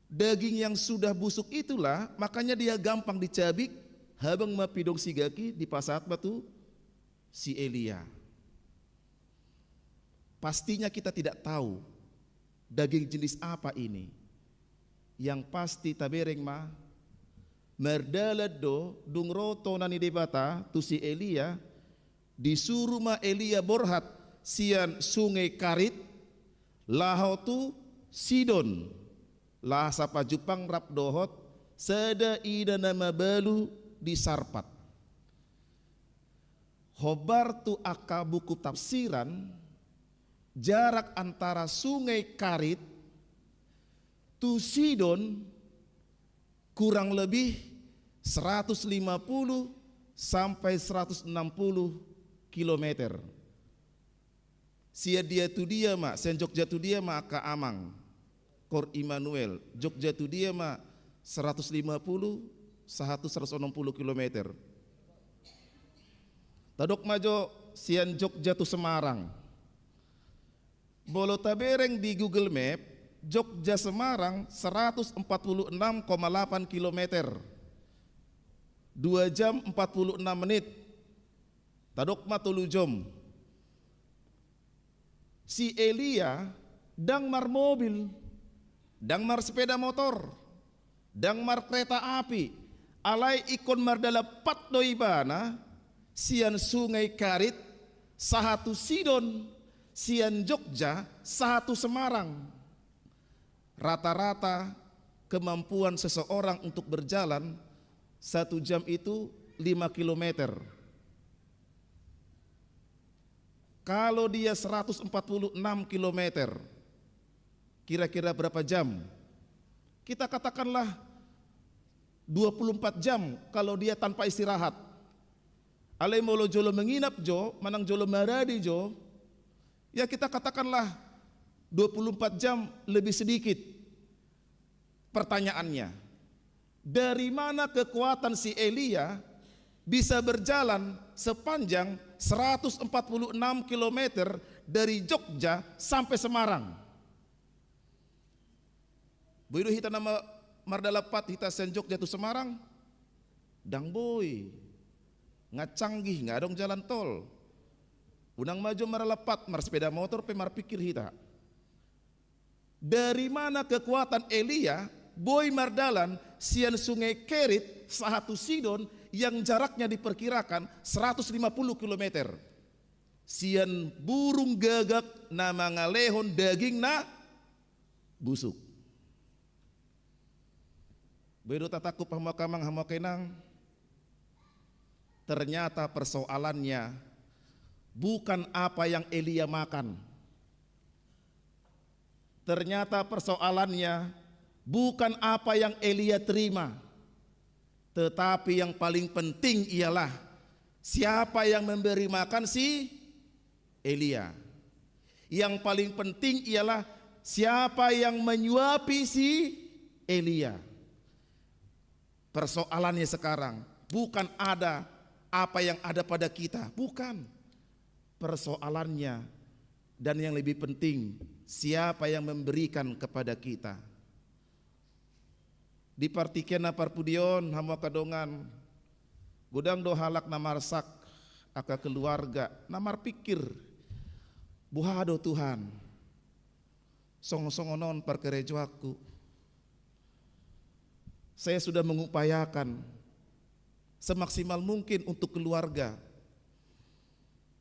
daging yang sudah busuk itulah, makanya dia gampang dicabik, habang ma pidong sigak i dipasahat ma tu si Elia. Pastinya kita tidak tahu daging jenis apa ini. Yang pasti tabereng ma, mardalan do, dung ro tona ni Debata tu si Elia, disuru ma Elia borhat sian sunge Karit, laho tu Sidon, laho sapajumpang rap dohot sada ina na mabalu di Sarpat. Hombar tu angka buku tafsiran, jarak antara sunge Karit tu Sidon kurang lebih seratus lima puluh sampai seratus enam puluh kilometer. Sian dia tu dia ma, sian Jogja tu dia ma angka amang? Kor Immanuel, Jogja tu dia ma seratus lima puluh, sahat tu seratus enam puluh kilometer. Tadok ma jo sian Jogja tu Semarang. Molo tabereng di Google Map, Jogja Semarang seratus empat puluh enam koma delapan kilometer. Dua jam empat puluh enam menit. Tadok ma tolu jom. Si Elia ndang marmobil, ndang marsepeda motor, ndang markereta api, alai ingkon mardalan pat do ibana sian sunge Karit sahat tu Sidon, sian Jogja sahat tu Semarang. Rata-rata kemampuan seseorang untuk berjalan satu jam itu lima kilometer. Kalau dia seratus empat puluh enam kilometer, kira-kira berapa jam? Kita katakanlah dua puluh empat jam kalau dia tanpa istirahat. Alai molo jolo menginap jo, manang jolo maradi jo, ya, kita katakanlah dua puluh empat jam lebih sedikit. Pertanyaannya, dari mana kekuatan si Elia bisa berjalan sepanjang seratus empat puluh enam kilometer dari Jogja sampai Semarang. Boi do hita na ma-, mardalan pat hita sian Jogja tu Semarang? Ndang boi. Nga canggih, nga adong jalan tol. Unang ma jo mardalan pat, marsepeda motor pe marpikir hita. Dari mana kekuatan Elia boi mardalan sian Sungai Kerit sahat tu Sidon yang jaraknya diperkirakan seratus lima puluh kilometer? Sian burung gagak na mangalehon daging na busuk. Boi do tatangkup hamu angka amang, hamu angka inang? Ternyata persoalannya bukan apa yang Elia makan. Ternyata persoalannya bukan apa yang Elia terima. Tetapi yang paling penting ialah siapa yang memberi makan si Elia. Yang paling penting ialah siapa yang menyuapi si Elia. Persoalannya sekarang bukan ada apa yang ada pada kita, bukan. Persoalannya dan yang lebih penting, siapa yang memberikan kepada kita. Di partingkian na parpudi on, hamu angka dongan, godang do halak na marsak, angka keluarga na marpikir, boha do Tuhan, songon-songon on parkarejoanku. Saya sudah mengupayakan semaksimal mungkin untuk keluarga.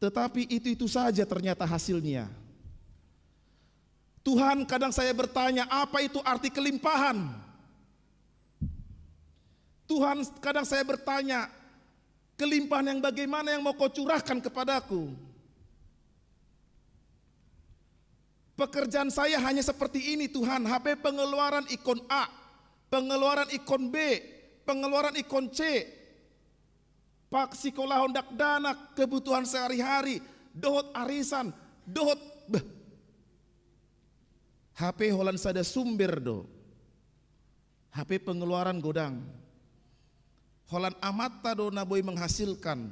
Tetapi itu-itu saja ternyata hasilnya. Tuhan, kadang saya bertanya, apa itu arti kelimpahan? Tuhan, kadang saya bertanya, kelimpahan yang bagaimana yang mau kau curahkan kepadaku? Pekerjaan saya hanya seperti ini, Tuhan. Hape pengeluaran ingkon A, pengeluaran ingkon B, pengeluaran ingkon C. Pasikkolahon dakdanak, kebutuhan sehari-hari, dohot arisan, dohot, beh. Hape holan sada sumber do. Hape pengeluaran godang. Holan Amanta do na boi menghasilkan.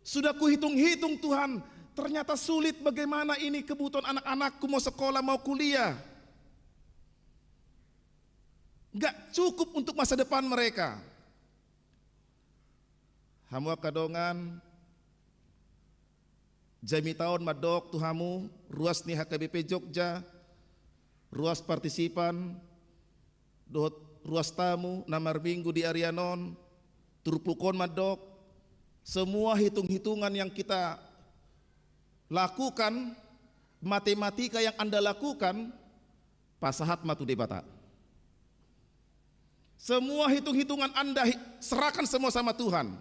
Sudah kuhitung-hitung, Tuhan, ternyata sulit, bagaimana ini kebutuhan anak-anakku mau sekolah, mau kuliah. Nggak cukup untuk masa depan mereka. Hamu angka dongan, jamita on mandok tu hamu, ruas ni H K B P Jogja, ruas partisipan, dohot ruas tamu na marminggu di arian on, turpuk on mandok, semua hitung-hitungan yang kita lakukan, matematika yang Anda lakukan, pasahat ma tu Debata. Semua hitung-hitungan Anda hi-, serahkan semua sama Tuhan.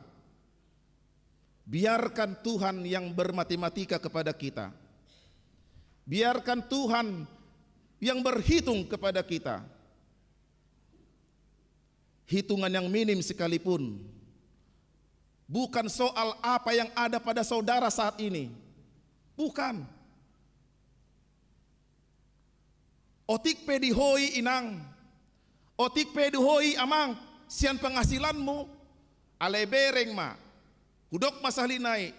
Biarkan Tuhan yang bermatematika kepada kita. Biarkan Tuhan yang berhitung kepada kita. Hitungan yang minim sekalipun. Bukan soal apa yang ada pada saudara saat ini. Bukan. Otik pe di ho i, inang, otik pe di ho i, amang, sian penghasilanmu, alai bereng ma, hudok ma sahali nai,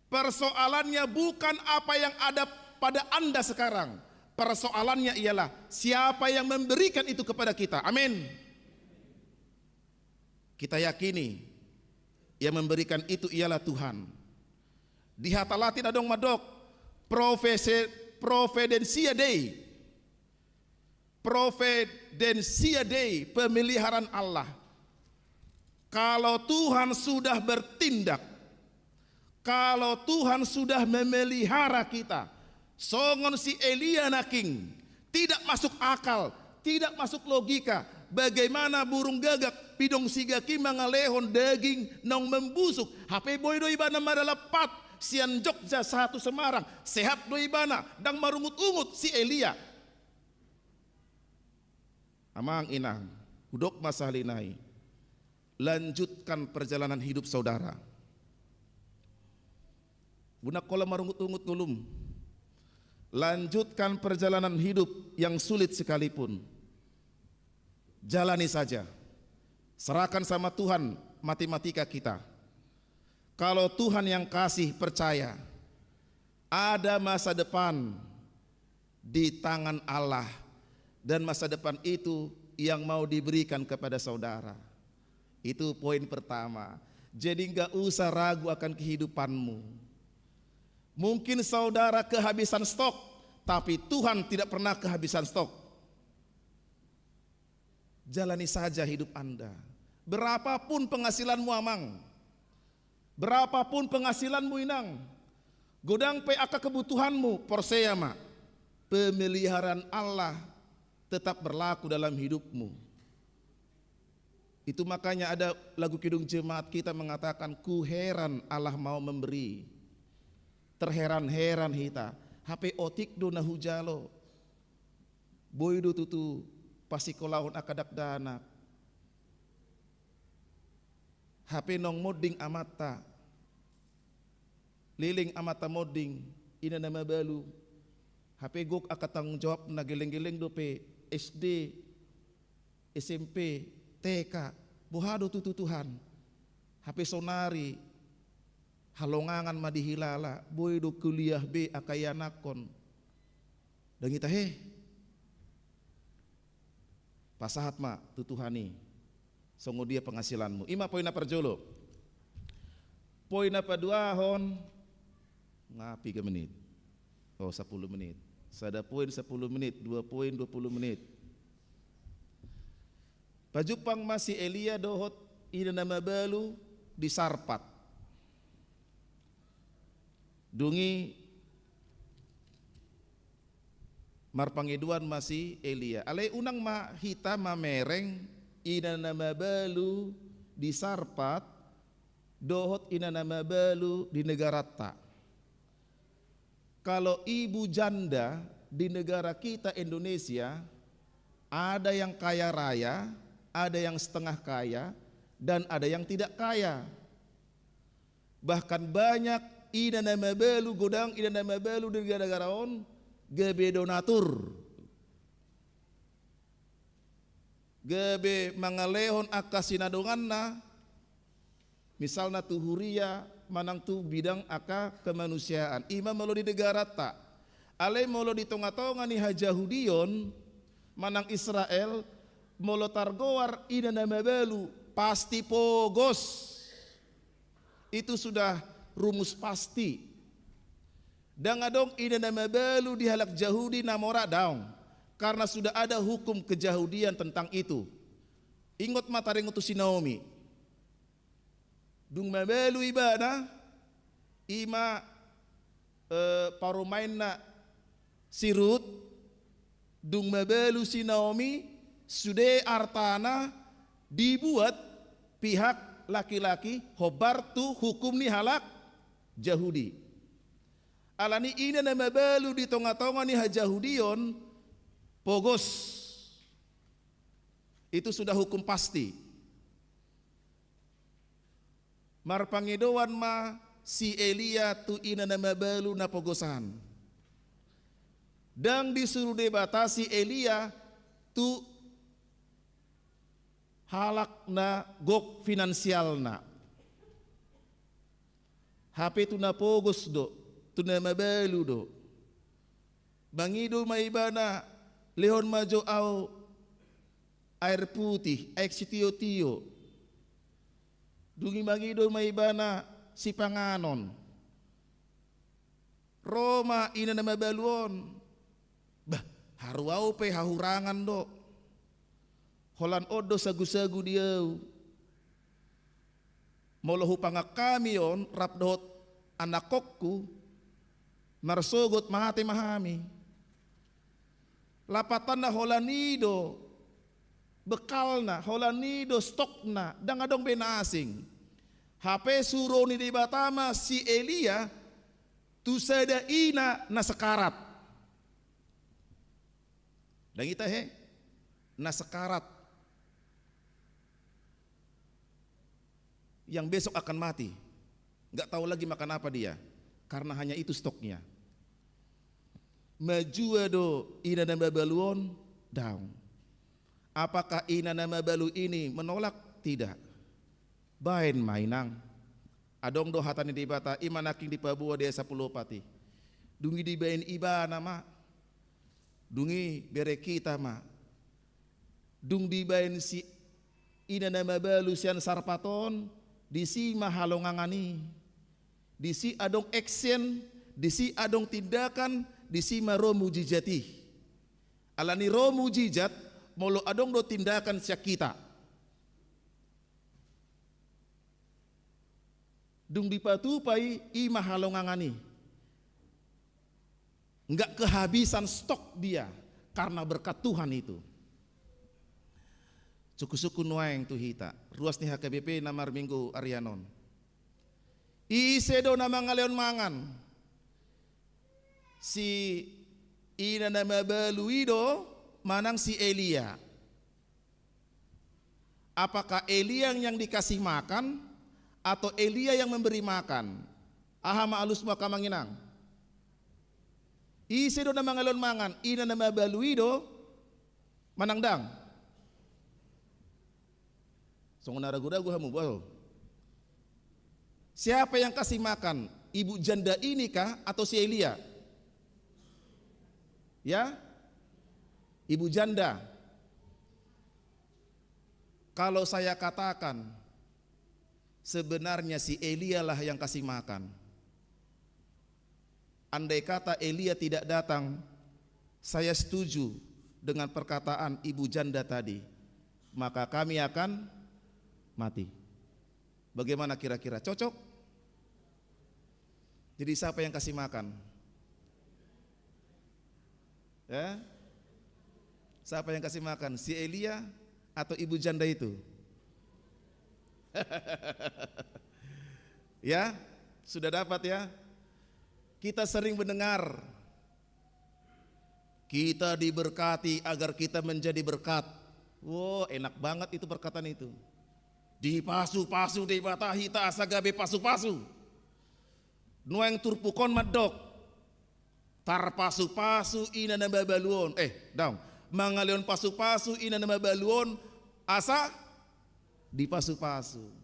persoalannya bukan apa yang ada pada Anda sekarang. Persoalannya ialah siapa yang memberikan itu kepada kita. Amin. Kita yakini, yang memberikan itu ialah Tuhan. Di hata Latin adong mandok, profese-, providentia Dei. Providentia Dei, pemeliharaan Allah. Kalau Tuhan sudah bertindak, kalau Tuhan sudah memelihara kita, songon si Elia nangkin, tidak masuk akal, tidak masuk logika, bagaimana burung gagak pidong sigak i mangalehon daging naung membusuk, hape boi do ibana mardalan pat sian Jogja sahat tu Semarang, sehat do ibana, ndang marungut-ungut si Elia. Amang, inang, hudok ma sahali nai. Lanjutkan perjalanan hidup saudara. Unang holan marungut-ungut ngolum. Lanjutkan perjalanan hidup yang sulit sekalipun. Jalani saja. Serahkan sama Tuhan matematika kita. Kalau Tuhan yang kasih, percaya, ada masa depan di tangan Allah, dan masa depan itu yang mau diberikan kepada saudara. Itu poin pertama. Jadi, nggak usah ragu akan kehidupanmu. Mungkin saudara kehabisan stok, tapi Tuhan tidak pernah kehabisan stok. Jalani saja hidup Anda. Berapapun penghasilanmu, Amang, berapapun penghasilanmu, Inang, godang pe angka kebutuhanmu, porsea ma, pemeliharaan Allah tetap berlaku dalam hidupmu. Itu makanya ada lagu kidung jemaat kita mengatakan, "Ku heran Allah mau memberi." Terheran-heran hita. Hape otik do na hujalo. Boi do tutu pasikolahon angka dakdanak. Hape naung monding amanta. Leleng amanta monding, ina na mabalu. Hape gok angka tanggung jawabna, geleng-geleng dope S D, S M P, T K. Boha do tutu, Tuhan? Hape sonari halongangan ma dihilala, boi do kuliah be angka ianakhon. Dang ita he. Pasahat ma tu Tuhan i. Songon dia penghasilanmu. I ma poin na parjolo. Poin na paduahon. Nga piga menit? Oh, sepuluh menit. Sada poin sepuluh menit, dua poin dua puluh menit. Pajumpang ma si Elia dohot ina na mabalu di Sarpat. Dung i marpangidoan ma si Elia. Alai unang ma hita mamereng ina na mabalu di Sarpat dohot ina na mabalu di negaranta. Kalau ibu janda di negara kita Indonesia, ada yang kaya raya, ada yang setengah kaya, dan ada yang tidak kaya. Bahkan banyak ina na mabalu, godang ina na mabalu di negara-negara on, gabe donatur. Gabe mangalehon angka sinadonganna, misalna tu huria manang tu bidang angka kemanusiaan. I ma molo di negaranta. Alai molo di tonga-tonga ni hajahudion manang Israel, molo targoar ina na mabalu, pasti pogos. Itu sudah rumus pasti. Dang adong ina na mabalu di halak Jahudi na mora, daong. Karena sudah ada hukum kejahudian tentang itu. Ingot ma taringot tu si Naomi. Dung mabalu ibana, i ma, eh, parumaenna si Rut, dung mabalu si Naomi, sude artana dibuat pihak laki-laki hombar tu hukum ni halak Jahudi. Alani i ina na mabalu di tonga-tonga ni hajahudion, pogos. Itu sudah hukum pasti. Marpangidoan ma si Elia tu ina na mabalu na pogosan. Dang disuru Debata si Elia tu halak na gok finansialna. Hape tu na pogos do, tu na mabalu do. Mangido ma ibana, lehon ma jo au air putih, aek sitio-tio. Dung i mangido ma ibana sipanganon. Ro ma ina na mabalu on. Bah, haru au pe hahurangan do. Holan on do sagu-sagu di au. Molo hupangan hami on rap dohot anakkonku, marsogot mate ma hami. Lapatanna holan i do bekalna, holan i do stokna, dang adong be na asing. Hape suru ni Debata ma si Elia tu sada ina na sekarat. Dang ita he, na sekarat. Yang besok akan mati. Nggak tahu lagi makan apa dia. Karena hanya itu stoknya. Manjua do ina na mabalu on, daong. Apakah ina na mabalu ini menolak? Tidak. Baen ma inang. Adong do hata ni Debata, i ma nangkin dipaboa di ayat sampulu opat i. Dung i dibaen ibana ma. Dung i bere hita ma. Dung dibaen si ina na mabalu sian sarpat on, disi ma halongangan i. Disi adong action, disi adong tindakan, disi ma ro mujizat i. Alani ro mujizat, molo adong do tindakan sian hita. Dung dipatupa i, i ma halongangan i. Nggak kehabisan stok dia karena berkat Tuhan itu. Sungkun-sungkun nuaeng tu hita, ruas ni H K B P na marminggu ari on. Ise do na mangalehon mangan? Si ina na mabalu i do manang si Elia? Apakah Elia yang dikasih makan atau Elia yang memberi makan? Aha ma alusmu angka amang inang? Ise do na mangalehon mangan, ina na mabalu i do manang ndang? Songon na ragu-ragu hamu, bro. Siapa yang kasih makan? Ibu janda ini kah atau si Elia? Ya? Ibu janda. Kalau saya katakan, sebenarnya si Elia lah yang kasih makan. Andai kata Elia tidak datang, saya setuju dengan perkataan ibu janda tadi, maka kami akan mati. Bagaimana kira-kira? Cocok? Jadi siapa yang kasih makan? Ya? Siapa yang kasih makan? Si Elia atau ibu janda itu? Ya? Sudah dapat ya? Kita sering mendengar, "Kita diberkati agar kita menjadi berkat." Wow, enak banget itu perkataan itu. Dipasu-pasu Debata hita asa gabe pasu-pasu. Nuaeng turpuk on mandok, tarpasu-pasu ina na mabalu on. Eh, daong. Mangalehon pasu-pasu ina na mabalu on asa dipasu-pasu.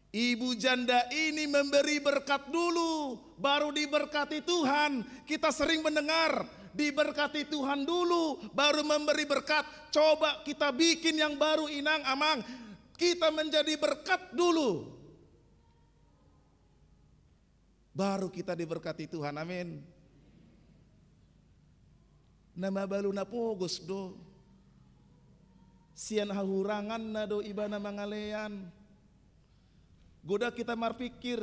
Ibu janda ini memberi berkat dulu, baru diberkati Tuhan. Kita sering mendengar, diberkati Tuhan dulu, baru memberi berkat. Coba kita bikin yang baru, inang, amang. Kita menjadi berkat dulu, baru kita diberkati Tuhan. Amin. Na mabalu na pogos do. Sian hahuranganna do ibana mangalean. Godang hita marpikir,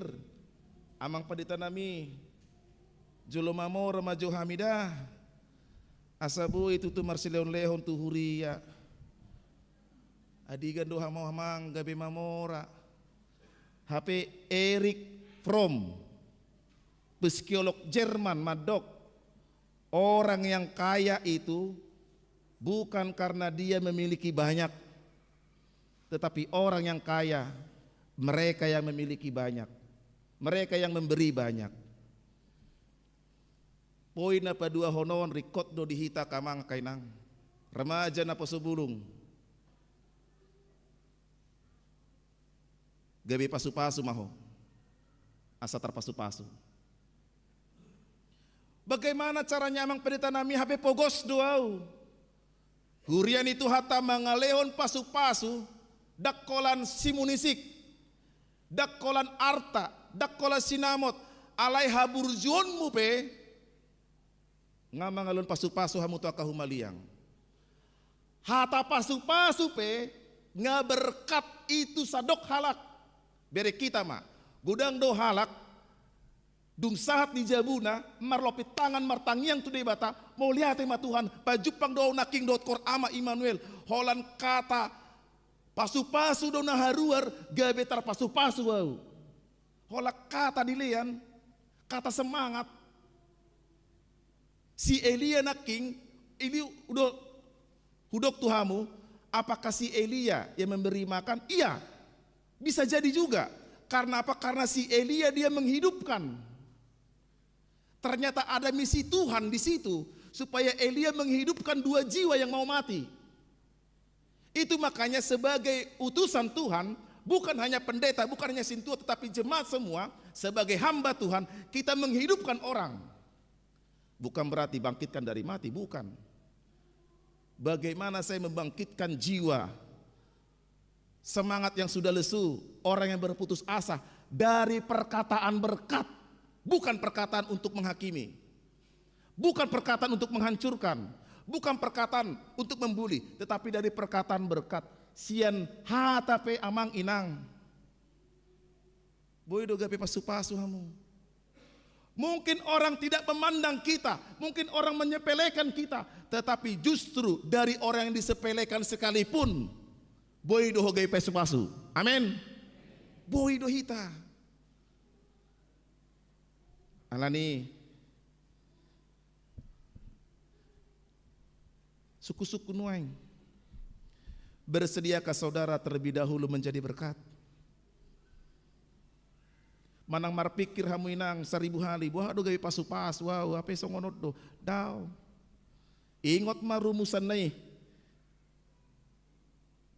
amang pandita nami, jolo mamora ma jo hami da, asa boi tutu marsilehon-lehon tu huria. Andigan do hamu amang gabe mamora? Hape Erich Fromm, psikolog Jerman, mandok, orang yang kaya itu bukan karena dia memiliki banyak, tetapi orang yang kaya, mereka yang memiliki banyak, mereka yang memberi banyak. Poin na paduahon on ringkot do di hita angka amang angka inang. Remaja naposobulung. Gabe pasu-pasu ma ho. Asa tarpasu-pasu. Bagaimana caranya amang pendeta nami, hape pogos do au? Huria ni Tuhanta, mangalehon pasu-pasu, ndang holan simunisik, ndang holan arta, ndang holan sinamot, alai haburjuonmu pe, nga mangalehon pasu-pasu hamu tu angka humaliang. Hata pasu-pasu pe nga berkat i tu sadok halak. Bere hita ma, godang do halak, dung sahat di jabuna, marlompit tangan, martangiang tu Debata, mauliate ma Tuhan, pajumpang do au nangkin dohot Ama Immanuel, holan kata pasu-pasu do na haruar, gabe tarpasu-pasu au. Holan kata dilean, kata semangat. Si Elia nangkin, ini udah hudok tu hamu, apakah si Elia yang memberi makan? Iya, bisa jadi juga. Karena apa? Karena si Elia dia menghidupkan. Ternyata ada misi Tuhan di situ, supaya Elia menghidupkan dua jiwa yang mau mati. Itu makanya sebagai utusan Tuhan, bukan hanya pendeta, bukan hanya sintua, tetapi jemaat semua, sebagai hamba Tuhan, kita menghidupkan orang. Bukan berarti bangkitkan dari mati, bukan. Bagaimana saya membangkitkan jiwa, semangat yang sudah lesu, orang yang berputus asa, dari perkataan berkat, bukan perkataan untuk menghakimi, bukan perkataan untuk menghancurkan, bukan perkataan untuk membuli, tetapi dari perkataan berkat. Sian hata pe, amang inang, boi do gabe pasu-pasu hamu. Mungkin orang tidak memandang kita, mungkin orang menyepelekan kita, tetapi justru dari orang yang disepelekan sekalipun, boi do ho gabe pasu-pasu. Amin. Boi do hita. Alani, sungkun-sungkun nuaeng. Bersediakah saudara terlebih dahulu menjadi berkat? Manang marpingkir hamu inang saribu hali, boha do gabe pasu-pasu au, hape songon on do. Daong. Ingot ma rumusanna i.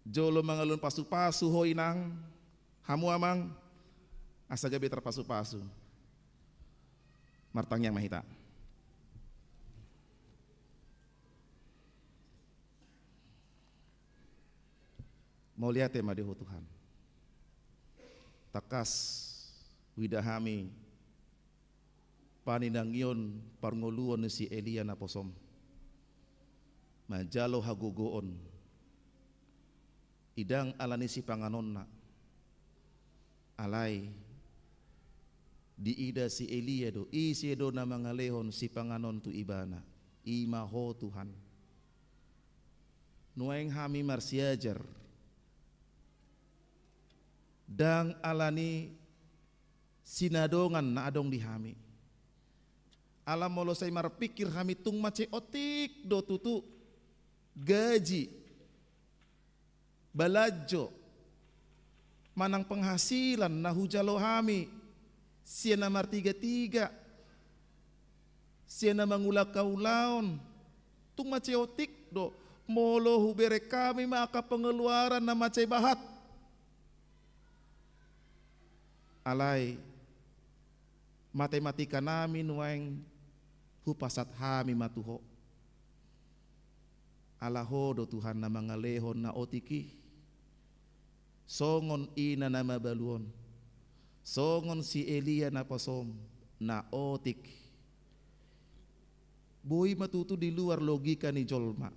Jolo mangalehon pasu-pasu ho inang, hamu amang, asa gabe tarpasu-pasu. Martangiang ma hita. Mauliate ma di Ho Tuhan. Tangkas huida hami panindangion parngoluon ni si Elia naposom manjalo hagogoon. Ndang alani sipanganonna. Alai diida si Elia do, ise do na mangalehon sipanganon tu ibana, i ma Ho Tuhan. Nuaeng hami marsiajar, ndang alani sinadongan na adong di hami. Ala molo sai marpingkir hami, tung mansai otik do tutu gaji, balanjo, manang penghasilan na hujalo hami sian na martiga-tiga, sian na mangula haulaon, tung mansai otik do molo hubereng hami ma angka pengeluaran na mansai bahat. Alai matematika nami nuaeng hupasahat hami ma tu Ho. Ala Ho do Tuhan na mangalehon na otik i. Songon ina na mabalu on, songon si Elia naposom, na otik. Boi ma tutu di luar logika ni jolma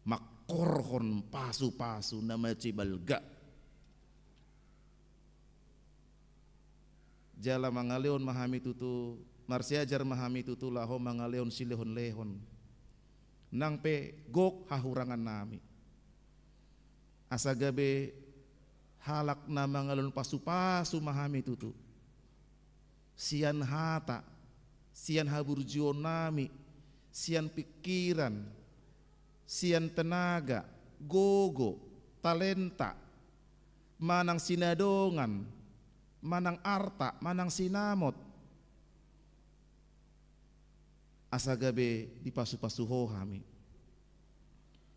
mangkorhon pasu-pasu na mansai balga. Jala mangalehon ma hami tutu, marsiajar ma hami tutu laho mangalehon silehon-lehon. Nang pe gok hahurangan nami, asa gabe halak na mangalehon pasu-pasu ma hami tutu. Sian hata, sian haburjuon nami, sian pingkiran, sian tenaga, gogo, talenta, manang sinadongan, manang arta, manang sinamot, asa gabe dipasu-pasu Ho hami.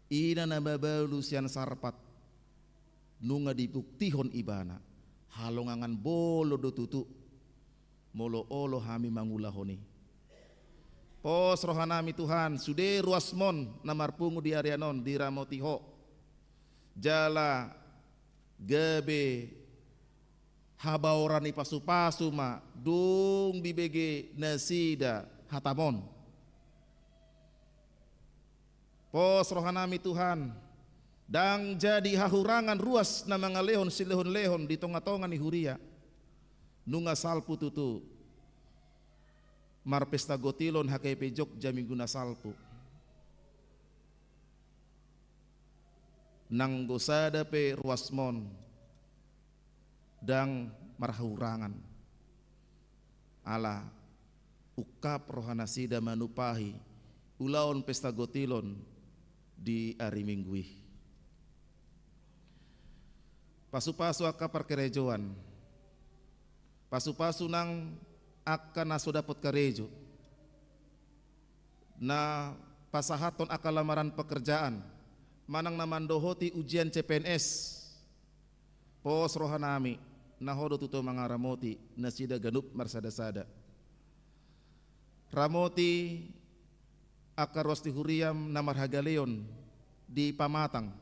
Ina na mabalu sian Sarpat, nunga dibuktihon ibana, halongangan bolon do tutu molo olo hami mangulahon i. Pos roha nami Tuhan, sude ruasmon na marpungu di arian on diramoti Ho. Jala gabe habaoran ni pasu-pasu ma dung dibege nasida hatamon. Pos roha nami Tuhan, ndang jadi hahurangan ruas na mangalehon silehon-lehon di tonga-tonga ni huria. Nunga salpu tutu marpesta gotilon H K P Jogja minggu na salpu. Nanggo sada pe ruasmon ndang marhahurangan. Ala ungkap roha nasida manumpahi ulaon pesta gotilon di ari Minggu i. Pasu-pasu angka parkarejoan. Pasu-pasu nang angka na so dapot karejo. Na pasahathon angka lamaran pekerjaan manang na mandohoti ujian C P N S, pos rohanami, na ho do tutu mangaramoti nasida ganup marsada-sada. Ramoti angka ruas ni huriam na marhagaleon di Pamatang,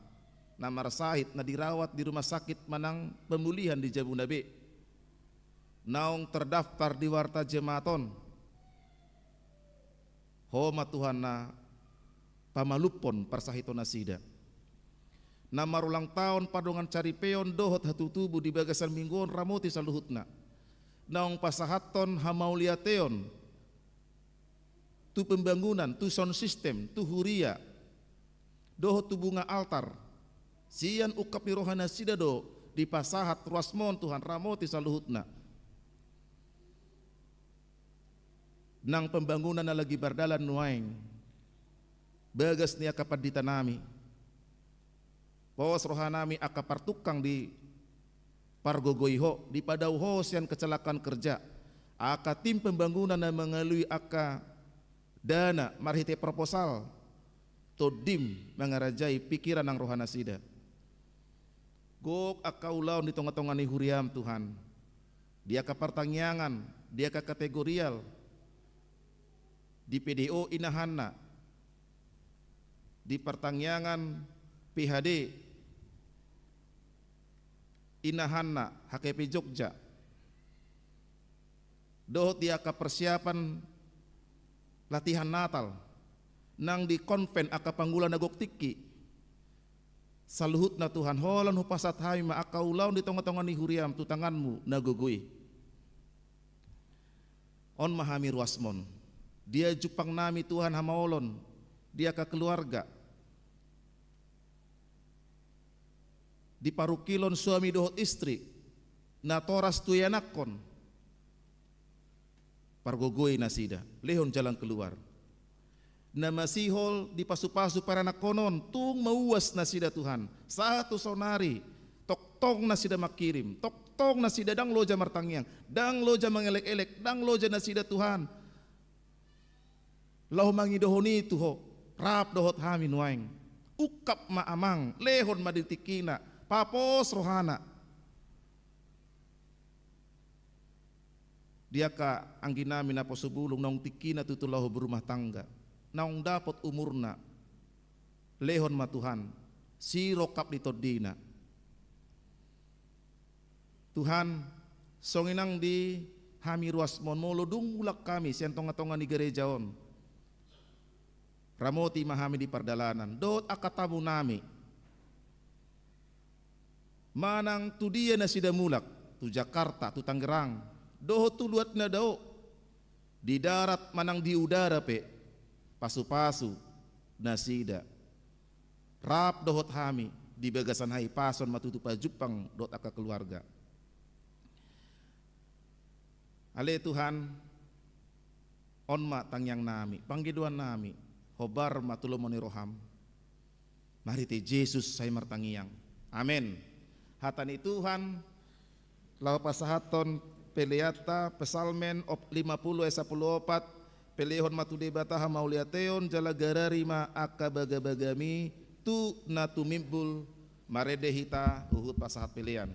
na marsahit, na dirawat di rumah sakit manang pemulihan di jabuna be, naung terdaftar di warta jemaat on. Ho ma Tuhan na pamalumhon parsahiton nasida. Na marulang taon pardongan saripeon dohot hatutubu di bagasan minggu on, ramoti saluhutna. Naung pasahathon hamauliateon tu pembangunan, tu sound system, tu huria, dohot tu bunga altar. Sian ungkap ni roha nasida do dipasahat ruasmon, Tuhan, ramoti saluhutna. Nang pembangunan na lagi mardalan nuaeng, bagas ni angka panditanami, pos rohanami angka partungkang dipargogoi ho, dipadao ho sian kecelakaan kerja, angka tim pembangunan na mangalului angka dana marhite proposal, Tondim mangarajai pikiran nang roha nasida. Gok angka ulaon di tonga-tonga ni huriam, Tuhan. Di angka partangiangan, di angka kategorial, di P D O inahanna, di partangiangan P H D inahanna H K P Jogja, dohot di angka persiapan latihan Natal, nang di konven angka pangula na gok tingki. Saluhutna, Tuhan, holan hupasahat hami ma angka ulaon di tonga-tonga ni huriam tu tanganmu na gogo i. On ma hami ruasmon. Dia jumpang nami, Tuhan, hamaolon di angka keluarga, di parungkilon suami dohot istri, natoras tu ianakhon. Pargogoi nasida, lehon jalan keluar. Na masihol di pasu-pasu paranakhonon, tung mauas nasida, Tuhan. Sahat tu saonari, tongtong nasida mangkirim, tongtong nasida ndang loja martangiang, ndang loja mangelek-elek, ndang loja nasida, Tuhan, laho mangidohon i tu ho. Rap dohot hami nuaeng. Ungkap ma Amang, lehon ma di tingkina, papos rohana. Di angka angginami naposo bulung, naung tingkina tutu laho berumah tangga, naung dapot umurna, lehon ma, Tuhan, sirongkap ni tondina. Tuhan, songon i nang di hami ruasmon, molo dung mulak hami sian tonga-tonga ni gereja on, ramoti ma hami di pardalanan, dohot angka tamunami. Manang tu dia nasida mulak, tu Jakarta, tu Tangerang, dohot tu luat na dao, di darat manang di udara pe, pasu-pasu nasida. Rap dohot hami di bagasan hahipason ma tutu pajumpang dohot angka keluarga. Ale Tuhan, on ma tangiangnami, pangidoannami, hombar ma tu lomo ni roham. Marhite Jesus sai martangiang. Amen. Hata ni Tuhan, laho pasahathon peleanta, Psalmen op-, lima puluh ayat sapuluh opat, pelehon ma tu Debata hamauliateon, jala garari ma angka bagabagami tu na tumimbul, marende hita huhut pasahat pelean.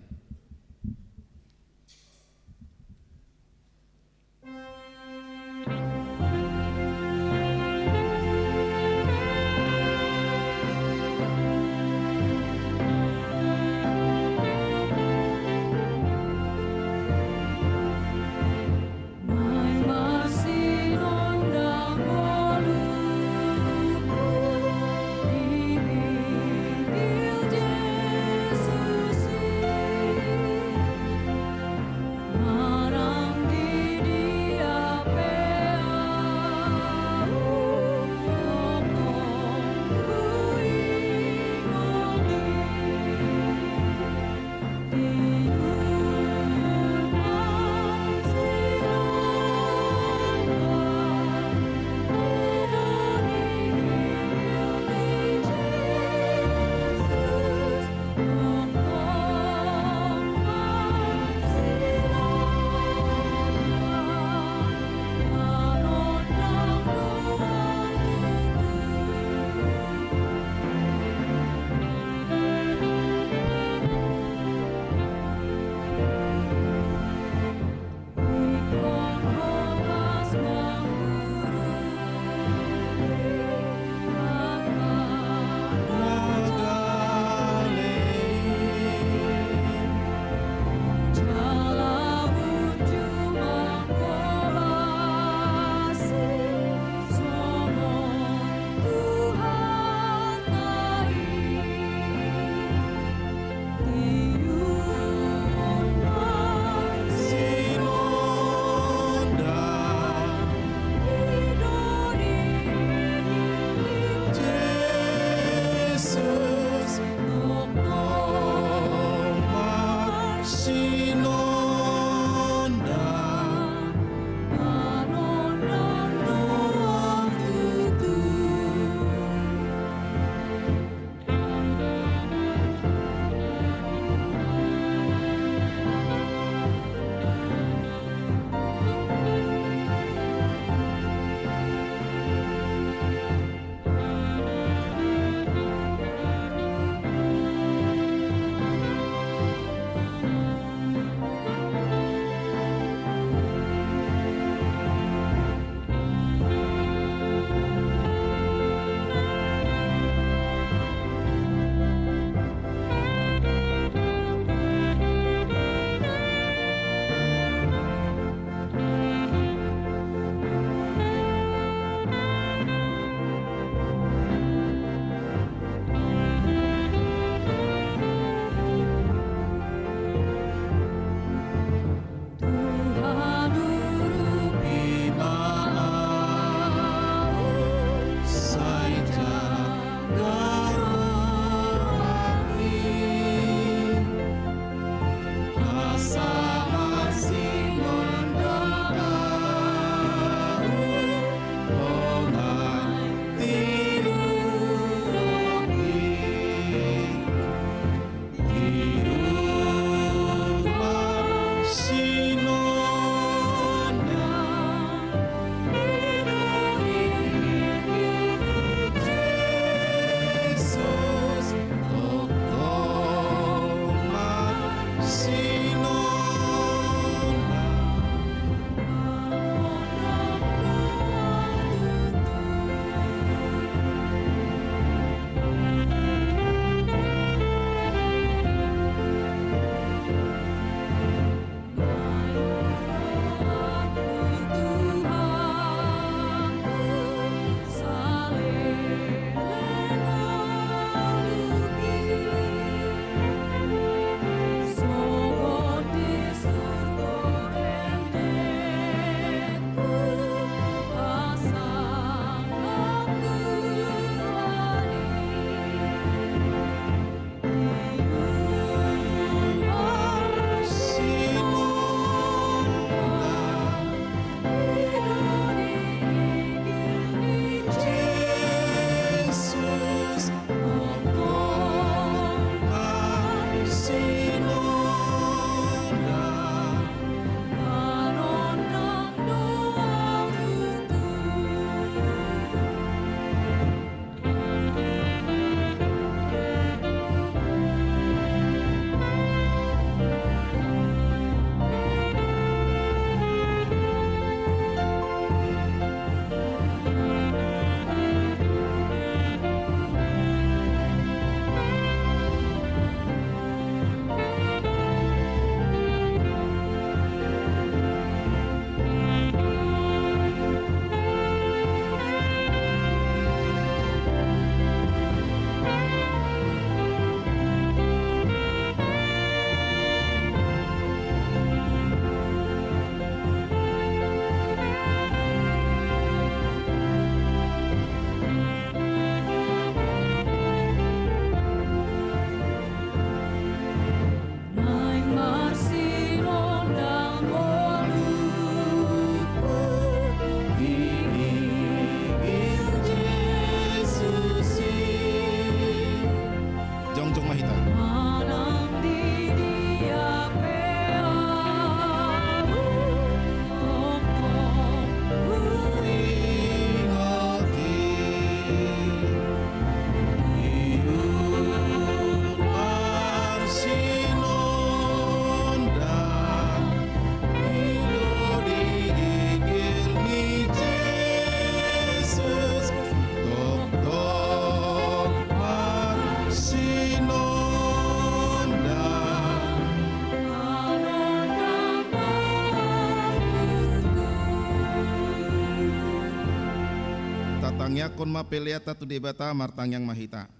Angkon ma peleanta tu Debata, martangiang ma hita.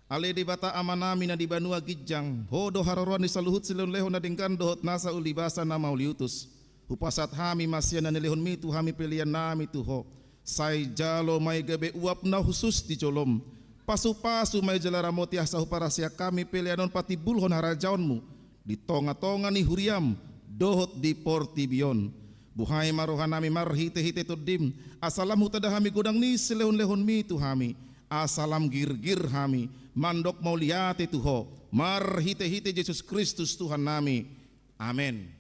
Ale Debata Amanami na di banua ginjang, Ho do haroroan ni saluhut silehonlehon na denggan dohot nasa ulibasa na mauliutus. Hupasahat hami ma sian na nilehonmi tu hami peleannami tu Ho. Sai jalo ma i gabe uap na hushus di jolom. Pasupasu ma i jala ramoti asa huparsiap hami pelean on patimbulhon harajaonmu di tongatonga ni huriam dohot di portibi on. Buhai ma rohanami marhitehite Tondim, asa lam hutanda hami godang ni silehonlehonmi tu hami, asa lam girgir hami mandok mauliate tu Ho, marhitehite Jesus Kristus Tuhannami. Amen.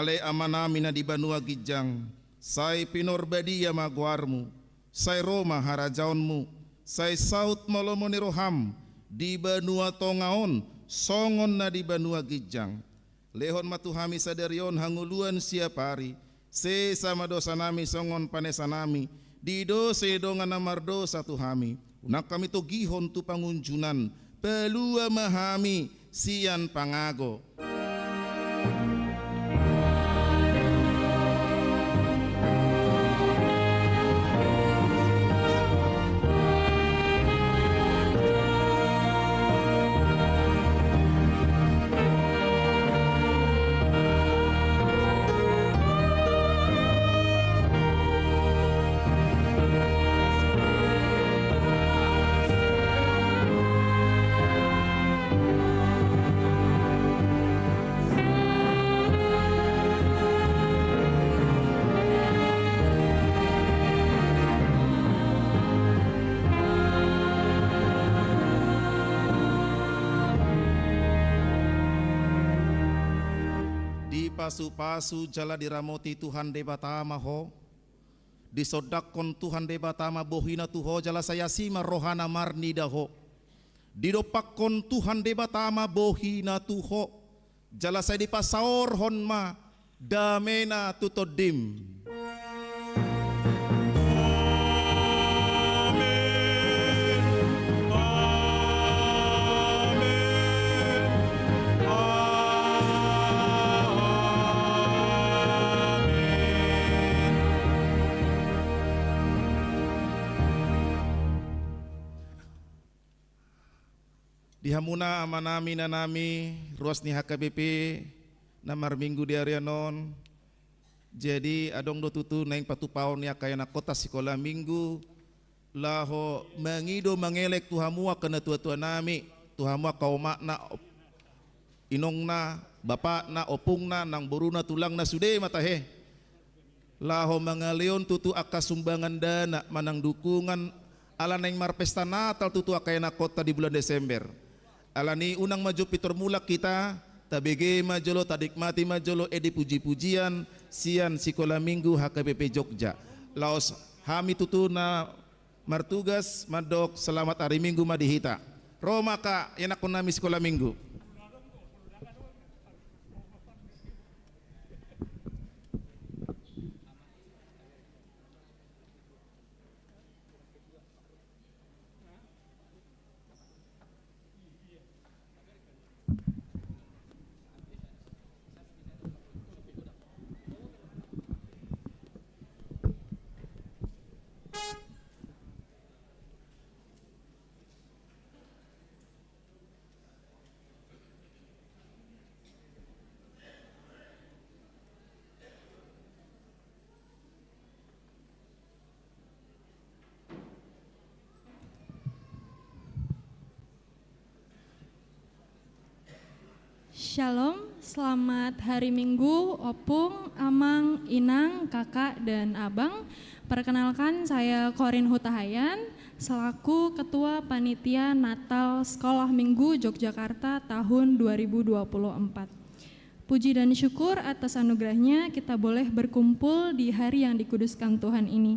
Ale Amanami na di banua ginjang, sai pinarbadia ma goarmu, sai ro ma harajaonmu, sai saut ma lomo ni roham di banua tonga on songon na di banua ginjang. Lehon ma tu hami sadari on hangoluan siapari, sesa ma dosanami songon panesanami di dosa ni dongan na mardosa tu hami. Unang hami togihon tu pangunjunan, palua ma hami sian pangago. Dipasupasu jala diramoti Tuhan Debata ma ho. Disondangkon Tuhan Debata ma bohina tu ho jala sai asi ma rohana marnida ho. Didompakkon Tuhan Debata ma bohina tu ho jala sai dipasaorhon ma damena tu tondim. Amen. Amen. Amen. Di hamuna amanami, inanami, ruas ni H K B P na marminggu di ari on. Jadi adong do tutu naeng patupaon ni angka ianakhonta sikola minggu laho mangido mangelek tu hamu angka natuatuanami, tu hamu angka omakna, op-, inongna, bapakna, ompungna, nang boruna, tulangna, sude ma tahe. Laho mangalehon tutu angka sumbangan dana manang dukungan ala naeng marpesta Natal tutu angka ianakhonta di bulan Desember. Alani unang ma jo pintor mulak hita, tabege ma jolo, tanikmati ma jolo ende pujipujian sian sikola minggu H K B P Jogja. Laos hami tutu na martugas mandok selamat ari Minggu ma di hita. Ro ma angka ianakhonnami sikola minggu. Shalom, selamat hari Minggu, Opung, Amang, Inang, Kakak, dan Abang. Perkenalkan, saya Corin Hutahayan, selaku Ketua Panitia Natal Sekolah Minggu Yogyakarta tahun dua ribu dua puluh empat. Puji dan syukur atas anugerahnya kita boleh berkumpul di hari yang dikuduskan Tuhan ini.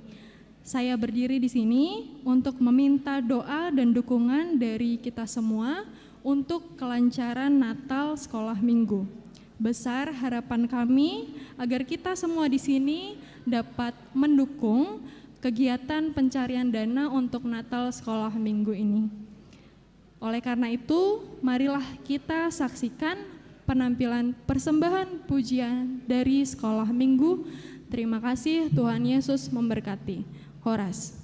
Saya berdiri di sini untuk meminta doa dan dukungan dari kita semua untuk kelancaran Natal Sekolah Minggu. Besar harapan kami agar kita semua di sini dapat mendukung kegiatan pencarian dana untuk Natal Sekolah Minggu ini. Oleh karena itu, marilah kita saksikan penampilan persembahan pujian dari Sekolah Minggu. Terima kasih, Tuhan Yesus memberkati. Horas.